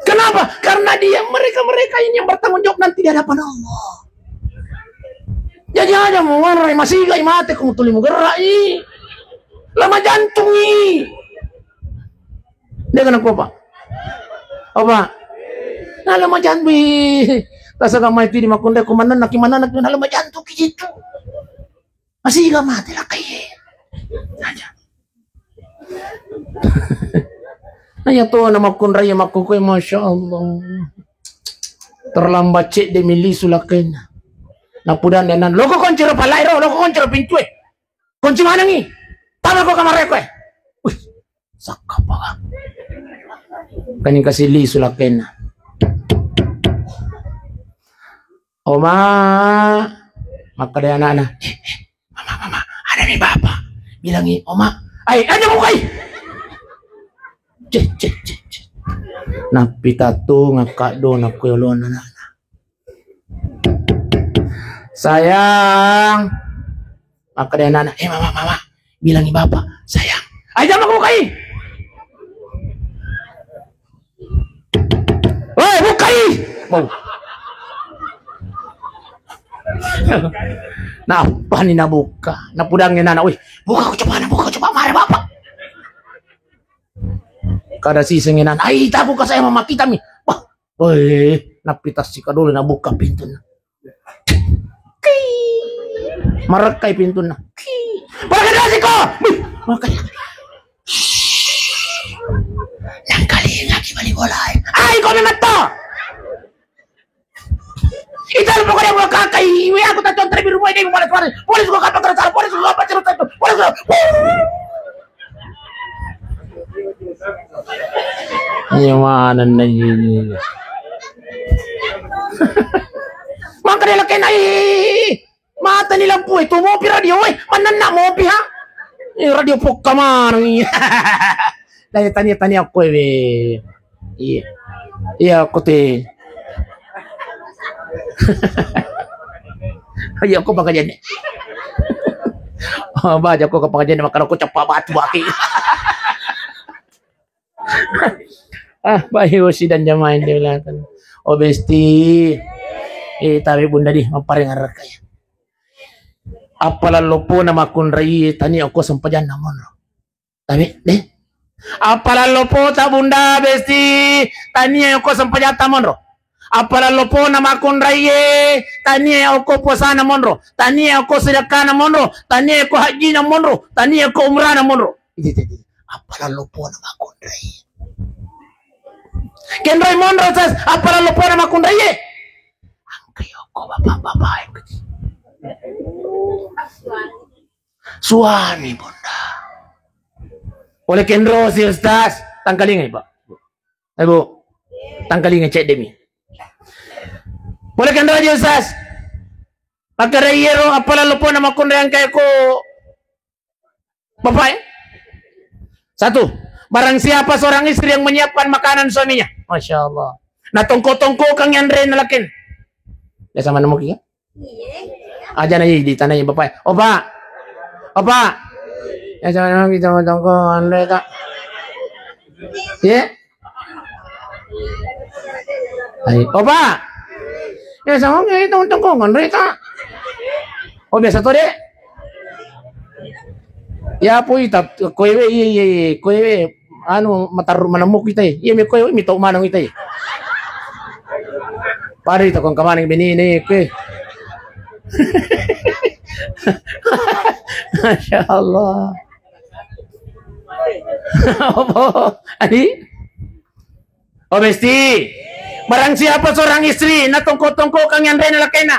Kenapa? Karena dia, mereka-mereka ini yang bertanggung jawab nanti di hadapan Allah. Jadi aja mugerrai, masigai mate ko mutuli mugerrai. Lama jantungi. Dia kena apa? Apa? Nalama jantung. Rasa kamai tu di makundai ko manenna ki, manenna ki, nalama jantung ki itu. Masiga mate lakkai. Aja. Naya to na makkunrai makkukkue, Masya Allah. Terlambat cedde mi lisu lakkainna. Napudang denan, loko kunci ro palai ro, loko kunci ro pintue. Kunci manengi. Tama ko kamar koe. Wih, sakka pa. Kani kasi lisu lakkainna. Oma, makkeda anakna, "Eh, eh, mama, mama, ada mi bapa." Bilangi, "Oma, ai, aja bukai." Cek, cek, cek, cek. Nappi tatunga kaddo nakko yolona anakna. "Sayang." Makkeda anakna, "Eh, mama, mama, bilangi bapa, sayang." "Aja maka bukai." "Woi, bukai!" Mau. Nappani nabuka. Napudangngi nana, "Woi, buka ko cepana, buka ko cepa, mare bapa." Kada siseng nana, "Ai, taku ka saya mama kita mi." Wah, woi, nappi tassi kadolo nabuka pintunna. Marekkai pintunna. Marekkai. Marekkai. Nangkalinga ki bali bolae. Ai, ko memetto. Ita lu pokoknya buka kakai. Iwe aku tak contoh di rumah ini, polis, polis. Polis gua kapan terus, polis gua kapan cerita itu. Polis gua. Iya, mana nih ini? Mangka dia lakena, ih, mata ni lampu itu, mopi radio, eh, manenna mopi, ha? Eh, radio pokka mana nih? Dari tani-tani aku, eh, iya. Iya, aku teh. Iya, aku bakal jadi. Oh, baja aku kapang jadi, makanya aku cepat batu baki. Ah, bayu sidang jamaah yang dilakukan. Oh, besti. Eh, tapi bunda di, maparing arak ya. Apalal lopona makkunrai, tani aku sempajanna monro. Tapi, deh. Apalal lopota bunda, besti, tani aku sempajatta monro. Apalal lopona makkunrai, tani aku puasana monro. Tani aku sedekana monro. Tani aku hajjina monro. Tani aku umrana monro. Itu tadi. Apalal lopona makkunrai. Kenroi monro sas, apalal lopona makkunrai. Angka yoko bapak-bapak yang kecil. Suami bunda. Boleh kenro si Ustaz. Tangkalinga, Pak. Ibu. Tangkalinga cek demi. Boleh kenro aja Ustaz. Maka iyaro apalal lopona makkunrai angka yoko. Bapak, eh? Satu, barang siapa seorang istri yang menyiapkan makanan suaminya, Masya Allah. Nah, tongko-tongko kang yanre nalakin. Biasa mana mungkin ya? Aja na di tanai bapak, eh. Oh, Pak. Oh, Pak. Ya, sama kita mau tongko, anre, Kak. Ya. Ai, opa. Ya, sama kayak tongkong, Andre, Kak. Oh, biasa tuh, Dek. Ya, pui, tap, kowe, iya, iya, iya, kowe, anu, matarru manemu kita, iya, mi kowe, mi tau maneng kita, iya. Pada itu kong kemana bini ini ke? Masya Allah. Apa? Adi? Oh, besti. Barang siapa seorang istri na tongko-tongko kang yanre na lakena.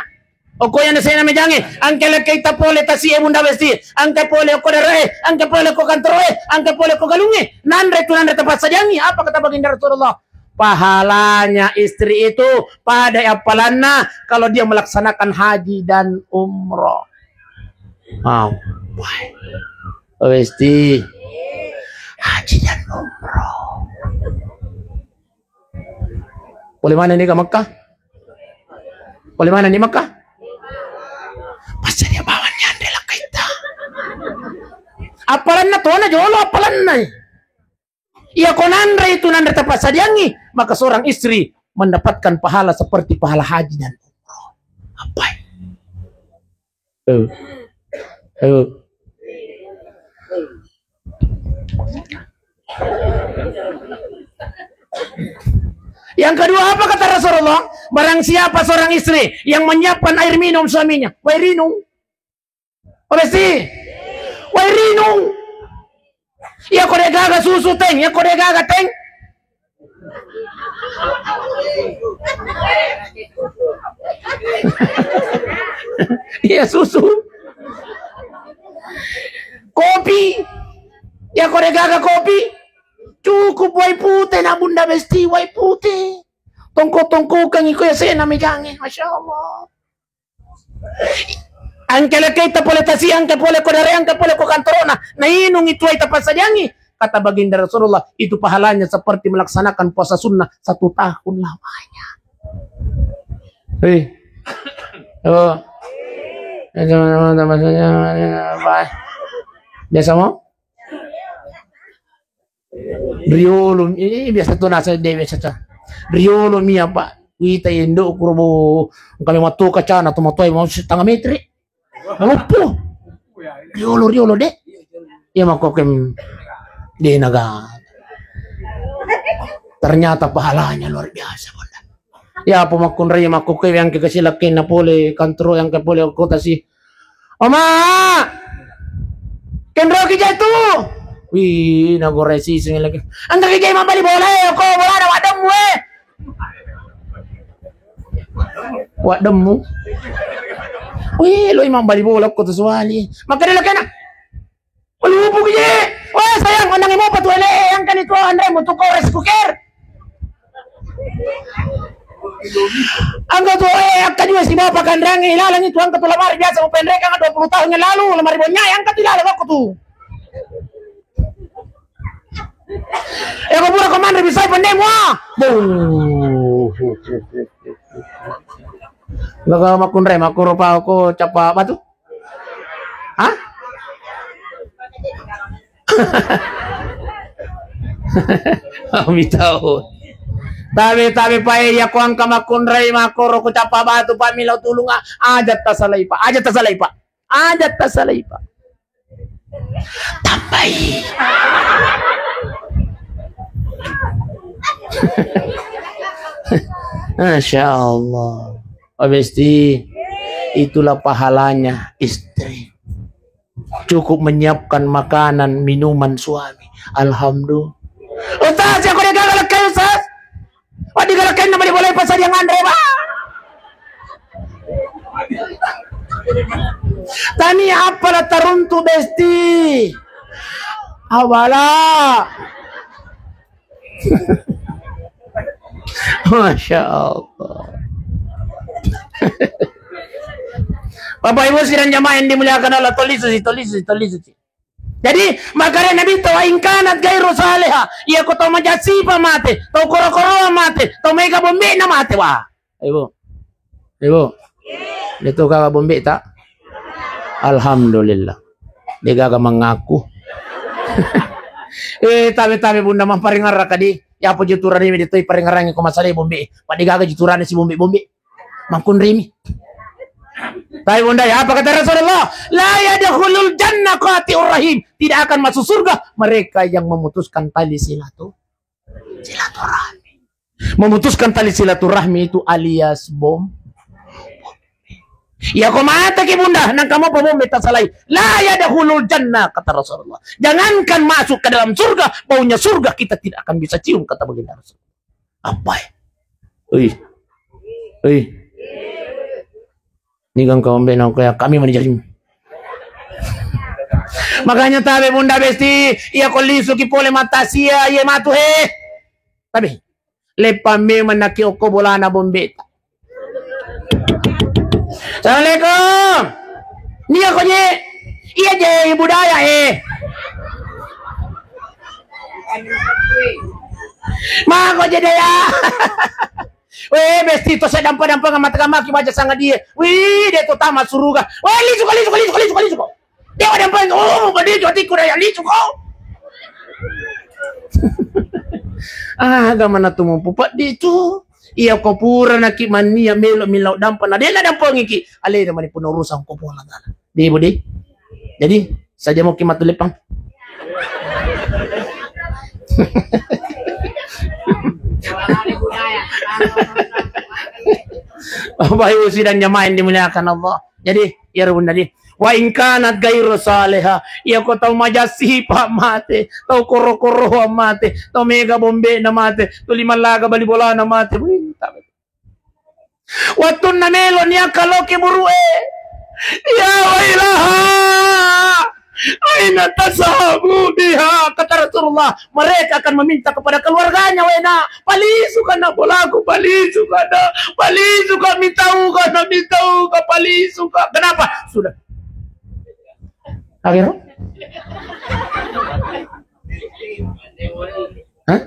Okko yang sena mejangi, angke lekei tapole tasie bunda besti, angke pole okko darae, angke pole okko kantroe, angke pole okko galunge, nanre tu nanre tapassadiangi, apa kata baginda Rasulullah? Pahalanya istri itu pada appalanna kalau dia melaksanakan haji dan umroh. Mau, besti, haji dan umroh. Pole mana ni ke Mekah? Pole mana ni Mekah? Pasti dia bawa ni andre lakkaita. Appalanna tona jolo appalanna. Iya ko nanre itu nanre tapassadiangi, maka seorang istri mendapatkan pahala seperti pahala haji dan umroh. Apa? Eh. Eh. Yang kedua, apa kata Rasulullah? Barang siapa seorang istri yang menyiapkan air minum suaminya, wai rinung. Obesi, wai rinung. Iya ko de gaga susu teng, iya ko de gaga teng. Iya susu. Kopi. Iya ko de gaga kopi. Cukup wai pute na bunda besti wai pute. Tongko-tongko kang iko ya sena mejange. Masya Allah. Angke lekei tapole tasi, angke pole ko dare, angke pole ko kantorona. Na inung itu ai tapassadiangi. Kata baginda Rasulullah, itu pahalanya seperti melaksanakan puasa sunnah satu tahun lamanya. Hei. Oh. Biasa mau? Riolo, eh, biasa tu nasa de biasa tu. Riolo mi apa? Wita indo kurobo kami matu kacana tu matu mau setengah meter. Lupu. Riolo, riolo de. Ya mako kem de naga. Ternyata pahalanya luar biasa, Bunda. Ya apa makkunrai makkuke yang ke kasilakken na pole kantoro yang ke pole kota si. Oma, kenroki jai tu. Wih, nagoresi sing lagi. Angka ki jai mambali bola e, ko bola ada wademmu e. Wademmu. Wih, lo imam bali bola ko tu suali. Maka dia lakena. Malupu ki je. Wah, sayang, ondangi mopa tu ele, yang kan itu andre mu tu ko rice cooker. Angka tu eh, akka juga si bapak kandangi ilalang itu angka tu lamari biasa mau pendek angka dua puluh tahun yang lalu lamari bonya angka tu ilalang aku tu. Eh, ko pura komandre bisa pendek mua. Gagal makkunre makuro pa ko capa batu. Hah? Ami tau. Tabe-tabe pae ya ko angka makkunrai makoro ko capa batu pa milau tulunga. Aja tasalai pa. Aja tasalai pa. Aja tasalai pa. Tambai. Masya Allah. Obesti, itulah pahalanya istri. Cukup menyiapkan makanan, minuman suami. Alhamdulillah. Ustaz, yang kau gagal kai Ustaz? Wah, digalakkan nama di boleh pasal yang andre, Pak. Tani apalah taruntu besti. Awala. Masya Allah. Bapak Ibu sidang jamaah yang dimuliakan Allah, tolisu si, tolisu si, tolisu si. Jadi, makanya Nabi tahu ingkanat gairu saleha, iya ko tau majasipa mate, tau koro-koroa mate, tau mega bombe na mate, wah. Ibu. Ibu. Itu kaka bombe tak? Alhamdulillah. Dia gaga mengaku. Eh, tabe-tabe bunda mamparingarra kadi. Ya apa juturani dia tu paringarangi ko masalah bombe. Pak dia gaga juturani si bombe-bombe. Mangkunrimi. Tapi bunda ya, apa kata Rasulullah? La yadkhulul jannah qati'ur rahim. Tidak akan masuk surga mereka yang memutuskan tali silatu-, silaturahmi. Memutuskan tali silaturahmi itu alias bom. Iya ko mata ki bunda, nang kamu apa bom beta salai. La yadkhulul jannah, kata Rasulullah. Jangankan masuk ke dalam surga, baunya surga kita tidak akan bisa cium, kata baginda Rasul. Apa ya? Ui. Ui. Ini kan kawan bena kaya kami mani jaring. Makanya tabe bunda besti, iya ko lisu ki pole mata sia, iya matu he. Tabe. Lepa memang naki okko bolana bombeta. Assalamualaikum. Nia ko je. Iya je budaya eh. Mako je daya. Weh, besti to saya dampa-dampa ngamata kamaki baca sangat dia. Wih, dia to tamat suruga. Weh, lisu ko, lisu ko, lisu ko, lisu ko, lisu ko. Dia ada apa? Oh, badi jadi kuda yang lisu ko. Ah, agama na tumumpu pak di tu. Iya ko pura naki mania melo milau dampa. Na dia na dampa ngiki. Ale na mani pun urusan ko pun Allah Taala. Di budi. Jadi saja mau kimat lepang. Bapak Ibu sidang jamaah yang dimuliakan Allah. Jadi, iya bunda di. Wa in kanat ghairu salihah. Iya ko tau majassi pak mate, tau koro-koroa mate, tau mega bombe na mate, tuli mallaga bali bolana mate. Wih, tabe. Wattunna melo nia kaloke burue. Ya wailaha. Aina tasahabu biha, kata Rasulullah, mereka akan meminta kepada keluarganya, wena, palisu kana bolaku, palisu kana, palisu ka mitau kana, mitau ka, palisu ka. Kenapa? Sudah. Akhirnya? Hah?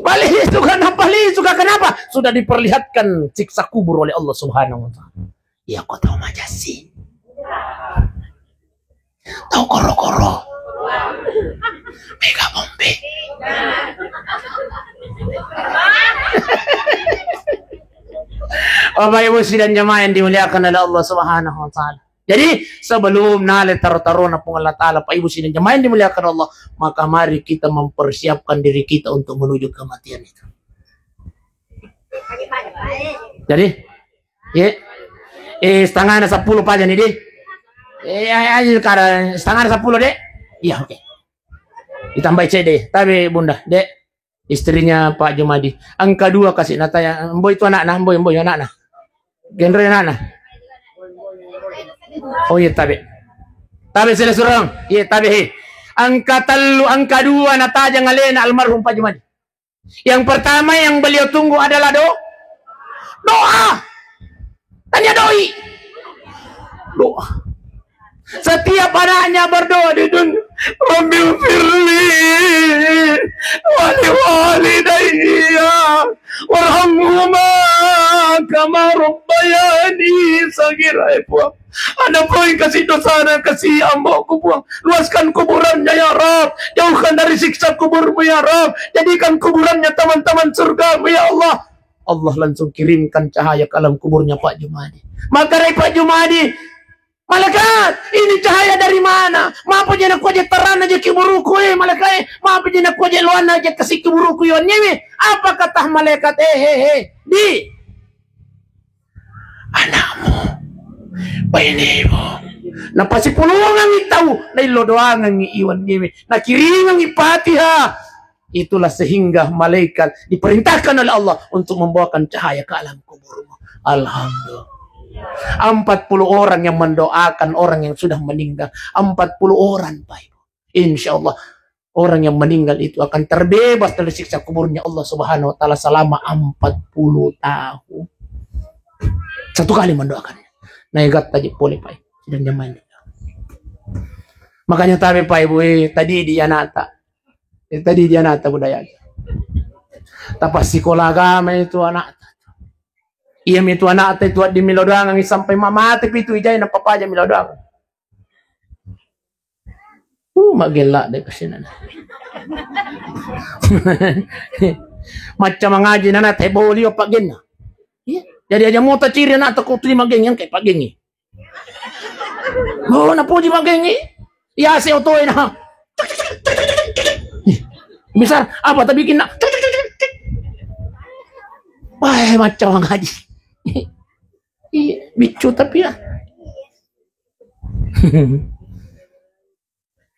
Palisu kana, palisu ka. Kenapa? Sudah diperlihatkan siksa kubur oleh Allah Subhanahu wa Ta'ala. Iya ko tau majassi. Tau koro-koro. Mega bombe. Bapak Ibu sidang jamaah yang dimuliakan oleh Allah Subhanahu wa Ta'ala. Jadi, sebelum nale taro-tarona Puang Allah Ta'ala, Pak Ibu sidang jamaah yang dimuliakan Allah, maka mari kita mempersiapkan diri kita untuk menuju kematian itu. Jadi, ye, eh, setengah na sepuluh paja nih, deh. Eh, ayo, ayo, sekarang setengah na sepuluh, deh. Iya, oke. Ditambahi cedde, tabe bunda, dek. Istrinya Pak Jumadi. Engka dua kasih natanya, mboi tu anakna, mboi, mboi anakna. Genre anakna. Oh iya, tabe. Tabe sila surang. Iya, tabe he. Engka tellu, engka dua natajang alena almarhum Pak Jumadi. Yang pertama yang beliau tunggu adalah do-, doa. Tanya doi. Doa. Setiap anaknya berdoa di dunia, Rabbi firli wali walidayya warhamhuma kama rabbayani saghira. Eh, Puang, ada poin kasih dosana, kasih amboku, Puang. Luaskan kuburannya, ya Rabb. Jauhkan dari siksa kuburmu, ya Rabb. Jadikan kuburannya taman-taman surgamu, ya Allah. Allah langsung kirimkan cahaya ke alam kuburnya Pak Jumadi. Maka dari Pak Jumadi, "Malaikat, ini cahaya dari mana? Mapa jana kuaje terana je kuburuku, eh, malaikat, eh? Mapa jana kuaje loana je kasih kuburuku, iwan nyewe?" Apa kata malaikat? "Eh, he, he, di anakmu, bainemu." Napasipulungangi tau, naillo doangangi iwan nyewe, nakiringangi Fatihah. Itulah sehingga malaikat diperintahkan oleh Allah untuk membawakan cahaya ke alam kuburmu. Alhamdulillah. Empat puluh orang yang mendoakan orang yang sudah meninggal. Empat puluh orang, Pak Ibu. Insya Allah, orang yang meninggal itu akan terbebas dari siksa kuburnya Allah Subhanahu wa Ta'ala selama empat puluh tahun. Satu kali mendoakannya. Nah, ingat tadi boleh, Pak Ibu. Sidang jamaah ini. Makanya tabe, Pak Ibu, eh, tadi di anakta. Eh, tadi di anakta budaya. Tapas sekolah agama itu anakta. Iya, itu anakta itu di milo doangan sampai mamate pitu ijai na papaja milo doangan. Uh, magelak deh kesini. Macam mengaji nana teh boli apa genna. Iya. Jadi aja mau ciri anak takut terima geng yang kayak Pak Gengi. Oh, napuji magengi. Iya, si otoe na. Cek, Misal, apa tabikin nak? Cuk, cuk, cuk, cuk, cuk. Wah, macam ngaji. Iya, bicu tapi ya.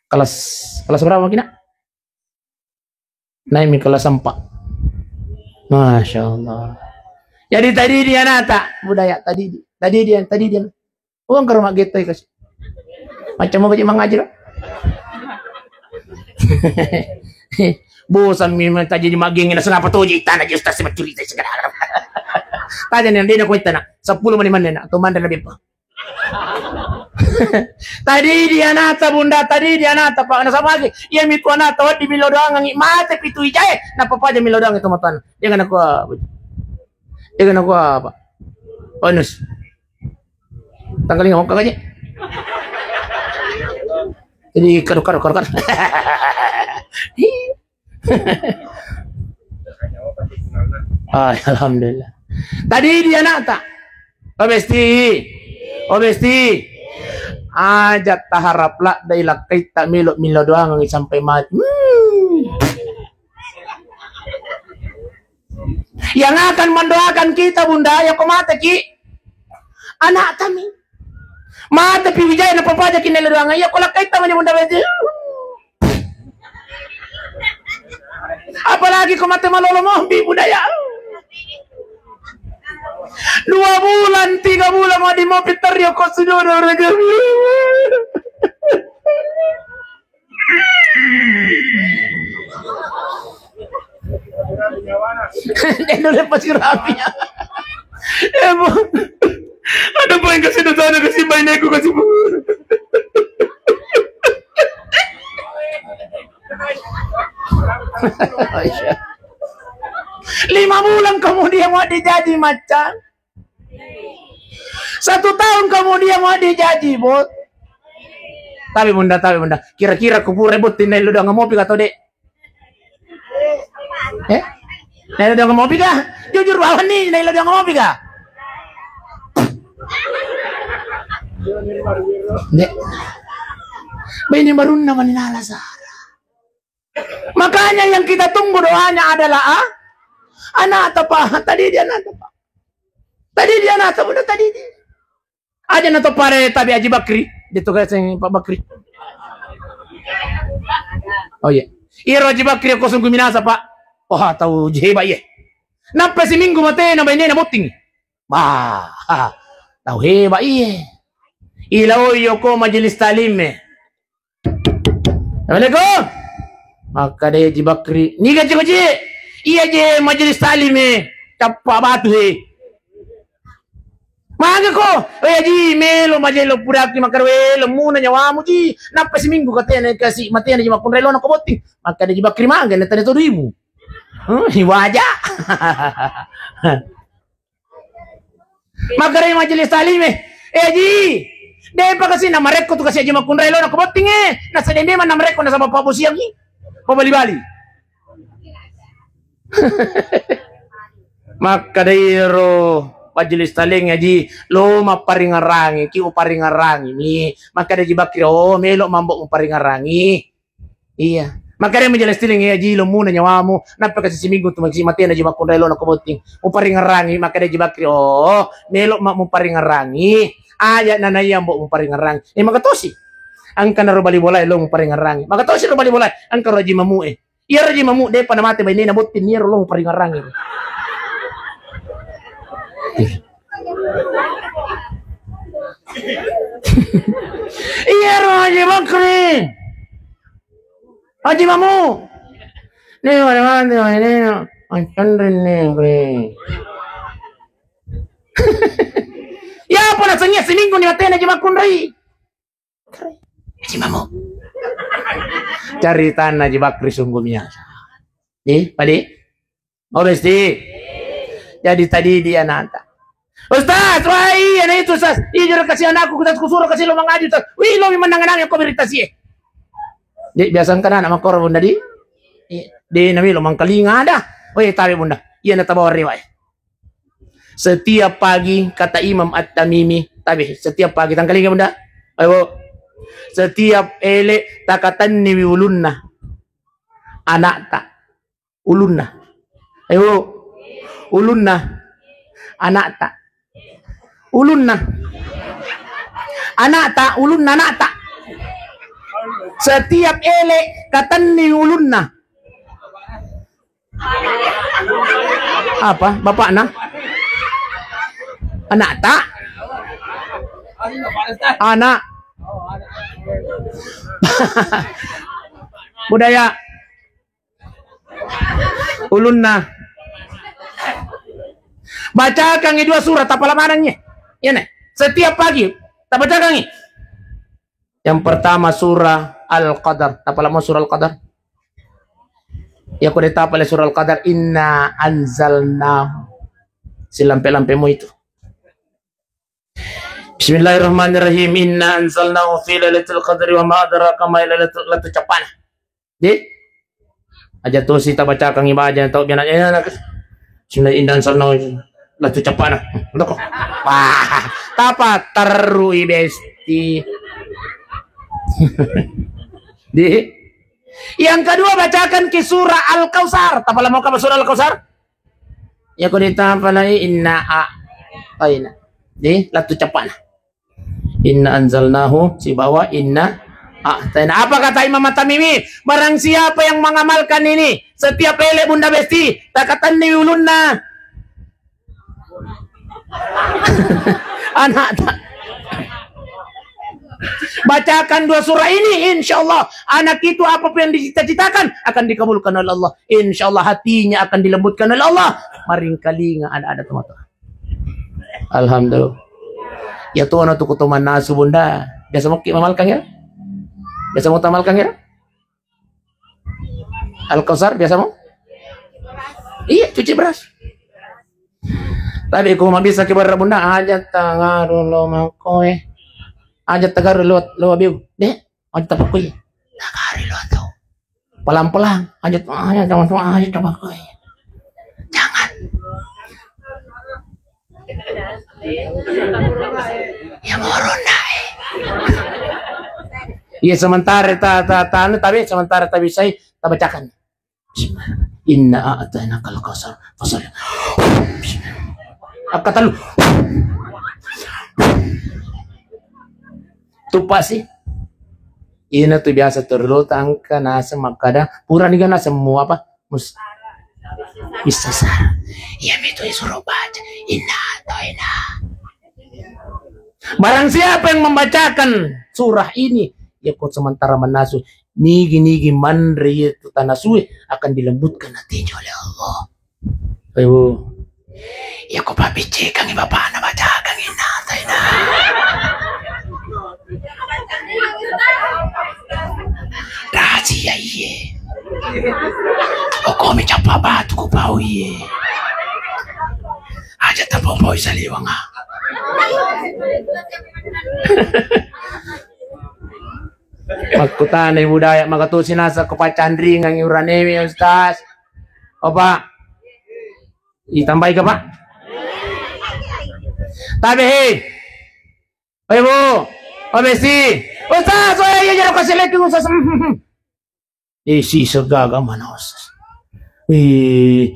Kelas, kelas berapa kita? Naik mi kelas empat. Masya Allah. Jadi tadi dia nata budaya tadi, tadi dia, tadi dia. Uang ke rumah getoi kasi. Macam apa cuma ngaji lah. Bosan mi tadi di mageng na sengapa toji tanah ji ustaz macurita segala. Tadi nih dia nak kuita nak sepuluh menit mana nak tuh mana lebih apa. Tadi dia nata bunda, tadi dia nata pak, nasaba lagi. Iya mitu anata wadi milo doang ngi mate pitu ijae, napa paja milo doang itu matan. Dia kena kuah, dia kena kuah apa? Onus. Tanggal lima mau kakaknya. Jadi kado kado kado kado. Ah, alhamdulillah. Tadi dia nata. Oh besti. Oh besti. Aja taharap lah dai lakkai tak milo milo doang sampai mati. Hmm. Yang akan mendoakan kita bunda ya kok mati ki. Anak kami. Mate pi wijaya na papaja ki nelo doang. Iya ko lakkai tama ni bunda bete. Apalagi ko mate malolo mombi budaya. Dua bulan, tiga bulan mau di mopi terio ko sudah udah. Dulu pasti rapi. Emo. Ada paling kasih dosa, ada kasih mainnya aku kasih. Lima bulan kemudian mau dijaji macan. Satu tahun kemudian mau dijaji bot. Tapi bunda, tapi bunda. Kira-kira kupure bot tinai lu udah ngopi atau dek? Eh? Naila dia ngopi kah? Jujur bawa nih, Naila dia ngopi kah? Dek. Bini baru nama ni Nala Sara. Makanya yang kita tunggu doanya adalah ah, anak apa? Tadi dia anak apa? Tadi dia anak apa? Udah tadi dia. Aja na to pare tabe Haji Bakri, de to gaseng Pak Bakri. Oh iya. Iyaro Haji Bakri ko sungguh minasa, Pak. Wah, tau hebat iye. Nappa siminggu mate na bainena botting. Wah, tau hebat iye. Ilao yo ko majelis talim e. Assalamualaikum. Makkeda Haji Bakri, niga ciko ci? Iya je majelis talim e, cappa batu he. Maga ko? Eh Haji, melo majelis puraki makkeda we lemmuna nyawamu ji. Nappa siminggu katena kasi matena ji makkunrai lona ko botting. Makkeda Haji Bakri maga na tadi to duimu. Hmm, iwaja. Makkeda majelis talim e, eh Haji, depa kasi na marekko tu kasi Haji makkunrai lona ko botting e. Nasa de memang na marekko nasaba pabosiangi. Pabali-bali. Makkeda iro majelis talim e Haji, lo mapparingerangi, ki uparingerangi mi. Makkeda Haji Bakri, oh melo mambo muparingerangi. Iya. Makkeda majelis talim e Haji, lemmuna nyawamu, nappa kasi siminggu tu masi matena ji makkunrai lona ko botting. Uparingerangi, makkeda Haji Bakri, oh, melo ma muparingerangi. Aja nanaiya mbo muparingerangi. Eh, magatosi. Engka naro bali bola e lo muparingerangi. Magatosi ro bali bola e, engka ro Haji Mamu e. Iya ro Haji Mamu depa na mate bainena botting, iya ro lo muparingerangi. Iya ro Haji Bakri. Haji Mamu. Ni wale wale ni wale ni. Ancanren ni kri. Ya apa nasengnge siminggu ni matena Haji makkunrai. Haji Mamu. Caritana Haji Bakri sungguh miasa. Eh, pade? Oh, besti. Jadi tadi dia nata. Ustaz, wah iya na itu Ustaz. Iya jero kasi anakku, Ustaz, kusuro kasi lo mangaji Ustaz. Wih, lo memang nangan-nangan ko berita sih. Di biasa kan anak makoro bunda di. Di nami lo mangkalinga ada. Weh, tabe bunda. Iya na tabawa rewa. Setiap pagi kata Imam At-Tamimi, tabe setiap pagi tangkalinga bunda. Ayo. Setiap ele takatanni wi ulunna. Anakta. Ulunna. Ayo. Ulunna. Anakta. Ulunna. Anakta, ulunna anakta. Setiap ele katenni ulunna. Apa? Bapakna? Anakta? Anak. Budaya. Ulunna. Bacakangngi dua surah, tapala manengngi. Iya, ne. Setiap pagi, tabacakangngi. Yang pertama surah Al-Qadar. Tapala mau surah Al-Qadar? Ya, kode tapale surah Al-Qadar. Inna anzalnahu. Silampe-lampe mu itu. Bismillahirrahmanirrahim. Inna anzalnahu fi lailatul qadri wa ma adraka ma lailatul, lailatul capana. Di? Aja tosi tabacakangngi baja tau biana, eh, anak. Bismillah, inna anzalnahu, lailatul capana. Untuk. Wah, tapa terui besti. Di? Yang kedua, bacakanki surah Al-Kautsar. Tapala mau ka surah Al-Kautsar? Ya, kode tapalai inna a, oh, inna. Di, lailatul capana. Inna anzalnahu sibawa inna a'taina. Apa kata Imam At-Tamimi? Barang siapa yang mengamalkan ini, setiap ele Bunda Besti, takatenni ulunna. Anak tak. Bacakan dua surah ini, insya Allah anak itu apapun yang dicita-citakan akan dikabulkan oleh Allah. Insya Allah hatinya akan dilembutkan oleh Allah. Maringkalinga ada-ada teman-teman. Alhamdulillah. Ya tuh, anak tuh kutu manasu, Bunda. Biasa mau ki mamalkan ya? Biasa mau tamalkan ya? Al-Kausar biasa mau? Iya, cuci beras. Tapi ku mabisa ki barra, Bunda, aja tagaru lo makoe. Aja tagaru lo, lo abiu. Deh, aja tapakui. Tagaru lo tau. Pelan-pelan, aja, aja, jangan semua, aja coba kau. Jangan. Ya, morona, eh. Iya, sementara ta, ta, ta, anu, tapi sementara tak bisa, tak bacakan. Inna a'tainakal kautsar. Fasal. Akka telu. Tupa sih. Ina tu biasa terlalu tangka naseng makkada, purani ga naseng mu apa? Mus-, misasa. Iya mitu disuruh baca. Inna a'taina. Barang siapa yang membacakan surah ini, ya kok sementara manasu, nigi-nigi manre itu tanasue akan dilembutkan hatinya oleh Allah. Ibu. Iya ko pabbiccekangngi bapakna, bacakangngi nataina. Rahasia iye. Okkomi cappa batu ko pau iye. Aja tapau-paui saliweng, ah. Makkutana Ibu Daya, magatosi nasa ko paccanringang uranewe, Ustaz. Opa. Itambai ka, Pak? Tabe, he. Oi, Bu. Obesi. Ustaz, oh iya, iya, iya, kasih lagi, Ustaz. Eh, si segaga mana, Ustaz? Eh,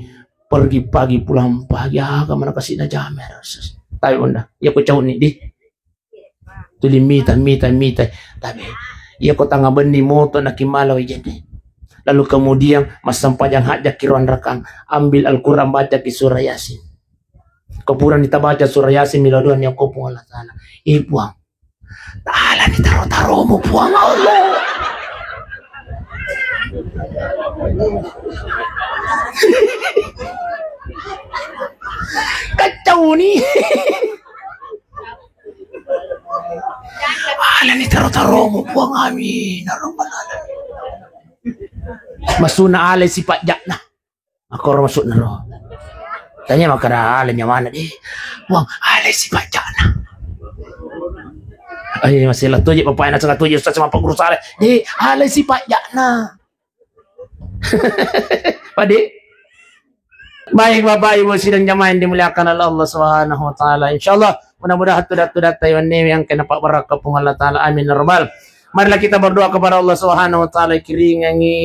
pergi pagi, pulang pagi, aga mana kasih na jammer, Ustaz? Tapi, Bunda, ya, ku cau ni, di. Tuli mita, mita, mita. Tapi, iya ko tanga benni moto na kimala wejede. Lalu kemudian massempajang hajjaki ruang rakang, ambil Al-Quran, baca ki surah Yasin. Ko purani tabaca surah Yasin, mila doa ni ko Puang Allah Ta'ala. Eh, Puang, ta'ala ni taro-taromu, Puang Allah. Kacau ni. Alani taro-taromu, Puang, amin, ya rabbal alamin. Masuna ale sifat jakna. Makoro masukna ro. Tanya makara ale nyamana di. Puang, ale sifat jakna. Ayo, masih lah tuji, bapaknya suka tuji, Ustaz sama Pak Guru Saleh. Di, ale sifat jakna. Padi? Baik, Bapak Ibu sidang jamaah yang dimuliakan oleh Allah Subhanahu wa Ta'ala. Insyaallah, mudah-mudahan tudat-tudat Taiwan ini yang kena pak barakah Puang Allah Ta'ala. Amin ya rabbal. Marilah kita berdoa kepada Allah Subhanahu wa Ta'ala, kiringangi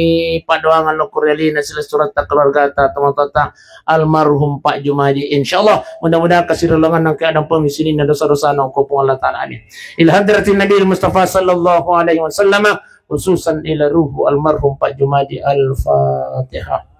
padoangan lokko ri alena, silessuretta, keluargata, tomatoatta almarhum Pak Jumadi. Insyaallah, mudah-mudahan kasirilonganna engka adampengi sininna dosa-dosana okko Puang Allah Ta'ala. Amin. Ila hadratin Nabi Mustafa sallallahu alaihi wasallam, khususan ila ruhu almarhum Pak Jumadi. Al-Fatihah.